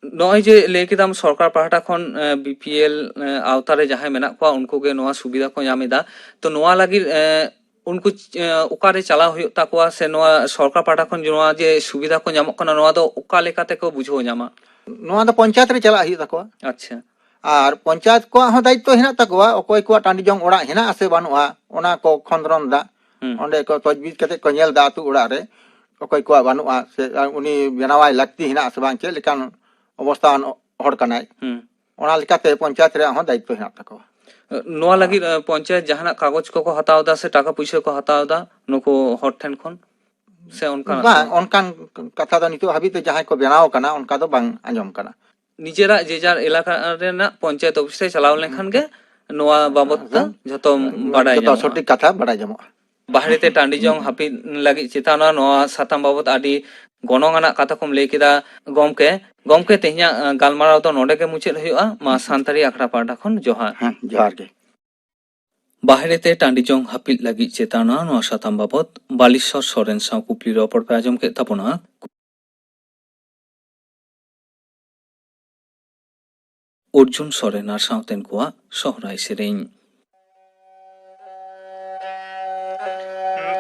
ᱱᱚᱜᱼᱚᱭ ᱡᱮ ᱞᱟᱹᱭ ᱠᱮᱫᱟᱢ ᱥᱚᱨᱠᱟᱨ ᱯᱟᱦᱴᱟ ᱠᱷᱚᱱ ᱵᱤᱯᱤᱮᱞ ᱟᱣᱛᱟ ᱨᱮ ᱡᱟᱦᱟᱸᱭ ᱢᱮᱱᱟᱜ ᱠᱚᱣᱟ, ᱩᱱᱠᱩ ᱜᱮ ᱱᱚᱣᱟ ᱥᱩᱵᱤᱫᱷᱟ ᱠᱚ ᱧᱟᱢ ᱮᱫᱟ᱾ ᱛᱚ ᱱᱚᱣᱟ ᱞᱟᱹᱜᱤᱫ ᱮ, ᱩᱱᱠᱩ ᱪ- ᱮ, ᱚᱠᱟᱨᱮ ᱪᱟᱞᱟᱣ ᱦᱩᱭᱩᱜ ᱛᱟᱠᱚᱣᱟ, ᱥᱮ ᱱᱚᱣᱟ ᱥᱚᱨᱠᱟᱨ ᱯᱟᱦᱴᱟ ᱠᱷᱚᱱ ᱱᱚᱣᱟ ᱡᱮ ᱥᱩᱵᱤᱫᱷᱟ ᱠᱚ ᱧᱟᱢᱚᱜ ᱠᱟᱱᱟ, ᱱᱚᱣᱟ ᱫᱚ ᱚᱠᱟ ᱞᱮᱠᱟ ᱛᱮᱠᱚ ᱵᱩᱡᱷᱟᱹᱣ ᱧᱟᱢᱟ? ᱱᱚᱣᱟ ᱫᱚ ᱯᱚᱧᱪᱟᱭᱮᱛ ᱨᱮ ᱪᱟᱞᱟᱜ ᱦᱩᱭᱩᱜ ᱛᱟᱠᱚᱣᱟ᱾ ᱟᱪᱪᱷᱟ᱾ ᱟᱨ ᱯᱚᱧᱪᱟᱭᱮᱛ ᱠᱚᱣᱟᱜ ᱦᱚᱸ ᱫᱟᱭᱤᱛᱛᱚ ᱦᱮᱱᱟᱜ ᱛᱟᱠᱚᱣᱟ, ᱚᱠᱚᱭ ᱠᱚᱣᱟᱜ ᱴᱟᱺᱰᱤ ᱡᱚᱝ ᱚᱲᱟᱜ ᱦᱮᱱᱟᱜ ᱟᱥᱮ ᱵᱟᱹᱱᱩᱜᱼᱟ, ᱚᱱᱟ ᱠᱚ ᱠᱷᱚᱸᱫᱽᱨᱚᱱ ᱫᱟ᱾ ᱦᱩᱸ᱾ ᱚᱸᱰᱮ ᱠᱚ ᱛᱚᱡᱽᱵᱤᱡᱽ ᱠᱟᱛᱮ ᱠᱚ ᱧᱮᱞ ᱫᱟ ᱟᱹᱛᱩ ᱚᱲᱟᱜ ᱨᱮ ᱚᱠᱚᱭ ᱠᱚᱣᱟᱜ ᱵᱟᱹᱱᱩᱜᱼᱟ, ᱥᱮ ᱩᱱᱤ ᱵᱮᱱᱟᱣᱟᱭ ᱞᱟᱹᱠᱛᱤ ᱦᱮᱱᱟᱜ ᱟᱥᱮ ᱵᱟᱝ, ᱪᱮᱫ ᱞᱮᱠᱟᱱ ᱚᱵᱚᱥᱛᱷᱟᱣᱟᱱ ᱦᱚᱲ ᱠᱟᱱᱟᱭ᱾ ᱦᱩᱸ᱾ ᱚᱱᱟ ᱞᱮᱠᱟᱛᱮ ᱯᱚᱧᱪᱟᱭᱮᱛ ᱨᱮᱭᱟᱜ ᱦᱚᱸ ᱫᱟᱭᱤᱛᱛᱚ ᱦᱮᱱᱟᱜ ᱛᱟᱠᱚᱣᱟ᱾ ᱱᱚᱣᱟ ᱞᱟᱹᱜᱤᱫ ᱮ, ᱯᱚᱧᱪᱟᱭᱮᱛ ᱡᱟᱦᱟᱱᱟᱜ ᱠᱟᱜᱚᱡᱽ ᱠᱚᱠᱚ ᱦᱟᱛᱟᱣ ᱮᱫᱟ ᱥᱮ ᱴᱟᱠᱟ ᱯᱩᱭᱥᱟᱹ ᱠᱚ ᱦᱟᱛᱟᱣ ᱮᱫᱟ ᱱᱩᱠᱩ ᱦᱚᱲ ᱴᱷᱮᱱ ᱠᱷᱚᱱ, ᱥᱮ ᱚᱱᱠᱟᱱᱟᱜ ᱵᱟᱝ, ᱫᱚ? ᱚᱱᱠᱟᱱ ᱠᱟᱛᱷᱟ ᱫᱚ ᱱᱤᱛᱚᱜ ᱦᱟᱹᱵᱤᱡ ᱛᱮ ᱡᱟᱦᱟᱸᱭ ᱠᱚ ᱵᱮᱱᱟᱣ ᱠᱟᱱᱟ, ᱚᱱᱠᱟ ᱫᱚ ᱵᱟᱝ ᱟᱸᱡᱚᱢ ᱠᱟᱱᱟ᱾ ᱱᱤᱡᱮᱨᱟᱜ ᱡᱮ ᱡᱟᱨ ᱮᱞᱟᱠᱟ ᱨᱮᱱᱟᱜ ᱯᱚᱧᱪᱟᱭᱮᱛ ᱚᱯᱷᱤᱥ ᱨᱮ ᱪᱟᱞᱟᱣ ᱞᱮᱱᱠᱷᱟᱱ ᱜᱮ ᱱᱚᱣᱟ ᱵᱟᱵᱚᱫ ᱛᱮ ᱡᱷᱚᱛᱚᱢ ᱵᱟᱰᱟᱭ ᱡᱚᱛᱚ ᱧᱟᱢᱚᱜᱼᱟ᱾ ᱥᱚᱴᱷᱤᱠ ᱠᱟᱛᱷᱟ ᱵᱟᱰᱟᱭ ᱧᱟᱢᱚᱜᱼᱟ᱾ ᱵᱟᱦᱨᱮ ᱛᱮ ᱴᱟᱺᱰᱤ ᱡᱚᱝ ᱦᱟᱹᱯᱤᱫ ᱞᱟᱹᱜᱤᱫ ᱪᱮᱛᱟᱱ ᱨᱮ ᱱᱚᱣᱟ ᱥᱟᱛᱟᱢ ᱵᱟᱵᱚᱫ ᱟᱹᱰᱤ ᱜᱚᱱᱚᱝ ᱟᱱᱟᱜ ᱠᱟᱛᱷᱟ ᱠᱚᱢ ᱞᱟᱹᱭ ᱠᱮᱫᱟ ᱜᱚᱢᱠᱮ᱾ ᱜᱚᱢᱠᱮ, ᱛᱮᱦᱮᱧᱟᱜ ᱮ, ᱜᱟᱞᱢᱟᱨᱟᱣ ᱫᱚ ᱱᱚᱰᱮ ᱜᱮ ᱢᱩᱪᱟᱹᱫ ᱦᱩᱭᱩᱜᱼᱟ᱾ ᱢᱟ ᱥᱟᱱᱛᱟᱲᱤ ᱟᱠᱷᱲᱟ ᱯᱟᱦᱴᱟ ᱠᱷᱚᱱ ᱡᱚᱦᱟᱨ᱾ ᱦᱮᱸ, ᱡᱚᱦᱟᱨ ᱜᱮ᱾ ᱵᱟᱦᱨᱮ ᱛᱮ ᱴᱟᱺᱰᱤ ᱡᱚᱝ ᱦᱟᱹᱯᱤᱫ ᱞᱟᱹᱜᱤᱫ ᱪᱮᱛᱟᱣᱱᱟ, ᱱᱚᱣᱟ ᱥᱟᱛᱟᱢ ᱵᱟᱵᱚᱛ ᱵᱟᱞᱮᱥᱚᱨ ᱥᱚᱨᱮᱱ ᱥᱟᱶ ᱠᱩᱠᱞᱤ ᱨᱚᱯᱚᱲ ᱯᱮ ᱟᱸᱡᱚᱢ ᱠᱮᱫ ᱛᱟᱵᱚᱱᱟ᱾ ᱚᱨᱡᱩᱱ ᱥᱚᱨᱮᱱ ᱟᱨ ᱥᱟᱶᱛᱮᱱ ᱠᱚᱣᱟᱜ ᱥᱚᱦᱨᱟᱭ ᱥᱮᱨᱮᱧ᱾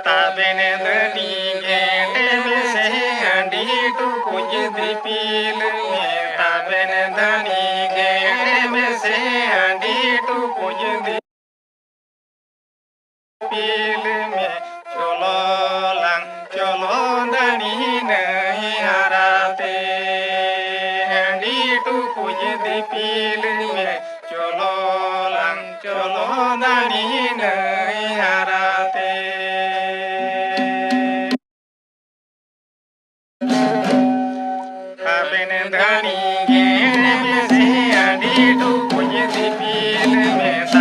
ᱛᱟᱵᱮᱱ ᱫᱷᱟᱹᱱᱤ ᱜᱮᱰᱮ ᱢᱮᱥᱮ ᱦᱟᱺᱰᱤ ᱴᱩᱠᱩᱡ ᱫᱤᱯᱤᱞ ᱢᱮ, ᱛᱟᱵᱮᱱ ᱫᱷᱟᱹᱱᱤ ᱜᱮᱰᱮ ᱢᱮᱥᱮ ᱦᱟᱺᱰᱤ ᱴᱩᱠᱩᱡ ᱫᱤᱯᱤᱞ ᱢᱮ, ᱪᱚᱞᱚ ᱞᱟᱝ ᱪᱚᱞᱚ ᱫᱟᱹᱱᱤ ᱱᱟᱹᱭ ᱦᱟᱨᱟ ᱛᱮ᱾ ᱦᱟᱺᱰᱤ ᱴᱩᱠᱩᱡ ᱫᱤᱯᱤᱞ ᱢᱮ, ᱪᱚᱞᱚ ᱞᱟᱝ ᱪᱚᱞᱚ ᱫᱟᱹᱱᱤ ᱱᱟᱹᱭ ᱦᱟᱨᱟ ᱛᱮ᱾ ᱟᱵᱮᱱ ᱫᱷᱟᱹᱱᱤ ᱜᱮᱰᱮ ᱢᱮᱥᱮ ᱦᱟᱺᱰᱤ ᱴᱩᱠᱩᱡ ᱫᱤᱯᱤᱞ ᱢᱮ᱾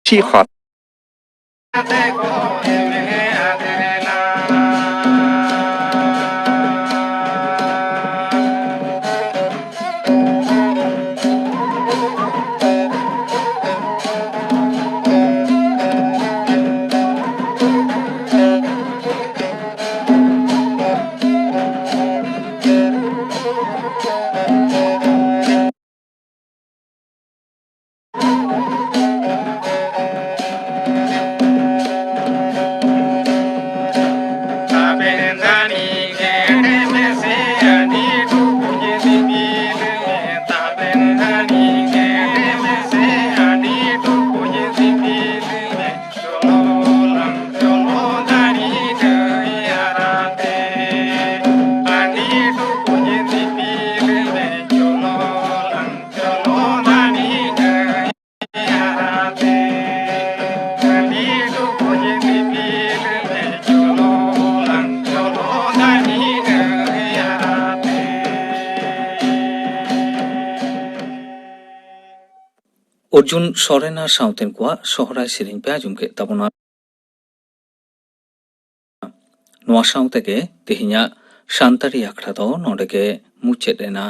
Chihot. ᱚᱨᱡᱩᱱ ᱥᱚᱨᱮᱱ ᱟᱨ ᱥᱟᱶᱛᱮᱱ ᱠᱚᱣᱟᱜ ᱥᱚᱦᱨᱟᱭ ᱥᱮᱨᱮᱧ ᱯᱮ ᱟᱸᱡᱚᱢ ᱠᱮᱫ ᱛᱟᱵᱚᱱᱟ᱾ ᱱᱚᱣᱟ ᱥᱟᱶ ᱛᱮᱜᱮ ᱛᱮᱦᱮᱧᱟᱜ ᱥᱟᱱᱛᱟᱲᱤ ᱟᱠᱷᱲᱟ ᱫᱚ ᱱᱚᱰᱮ ᱜᱮ ᱢᱩᱪᱟᱹᱫ ᱮᱱᱟ᱾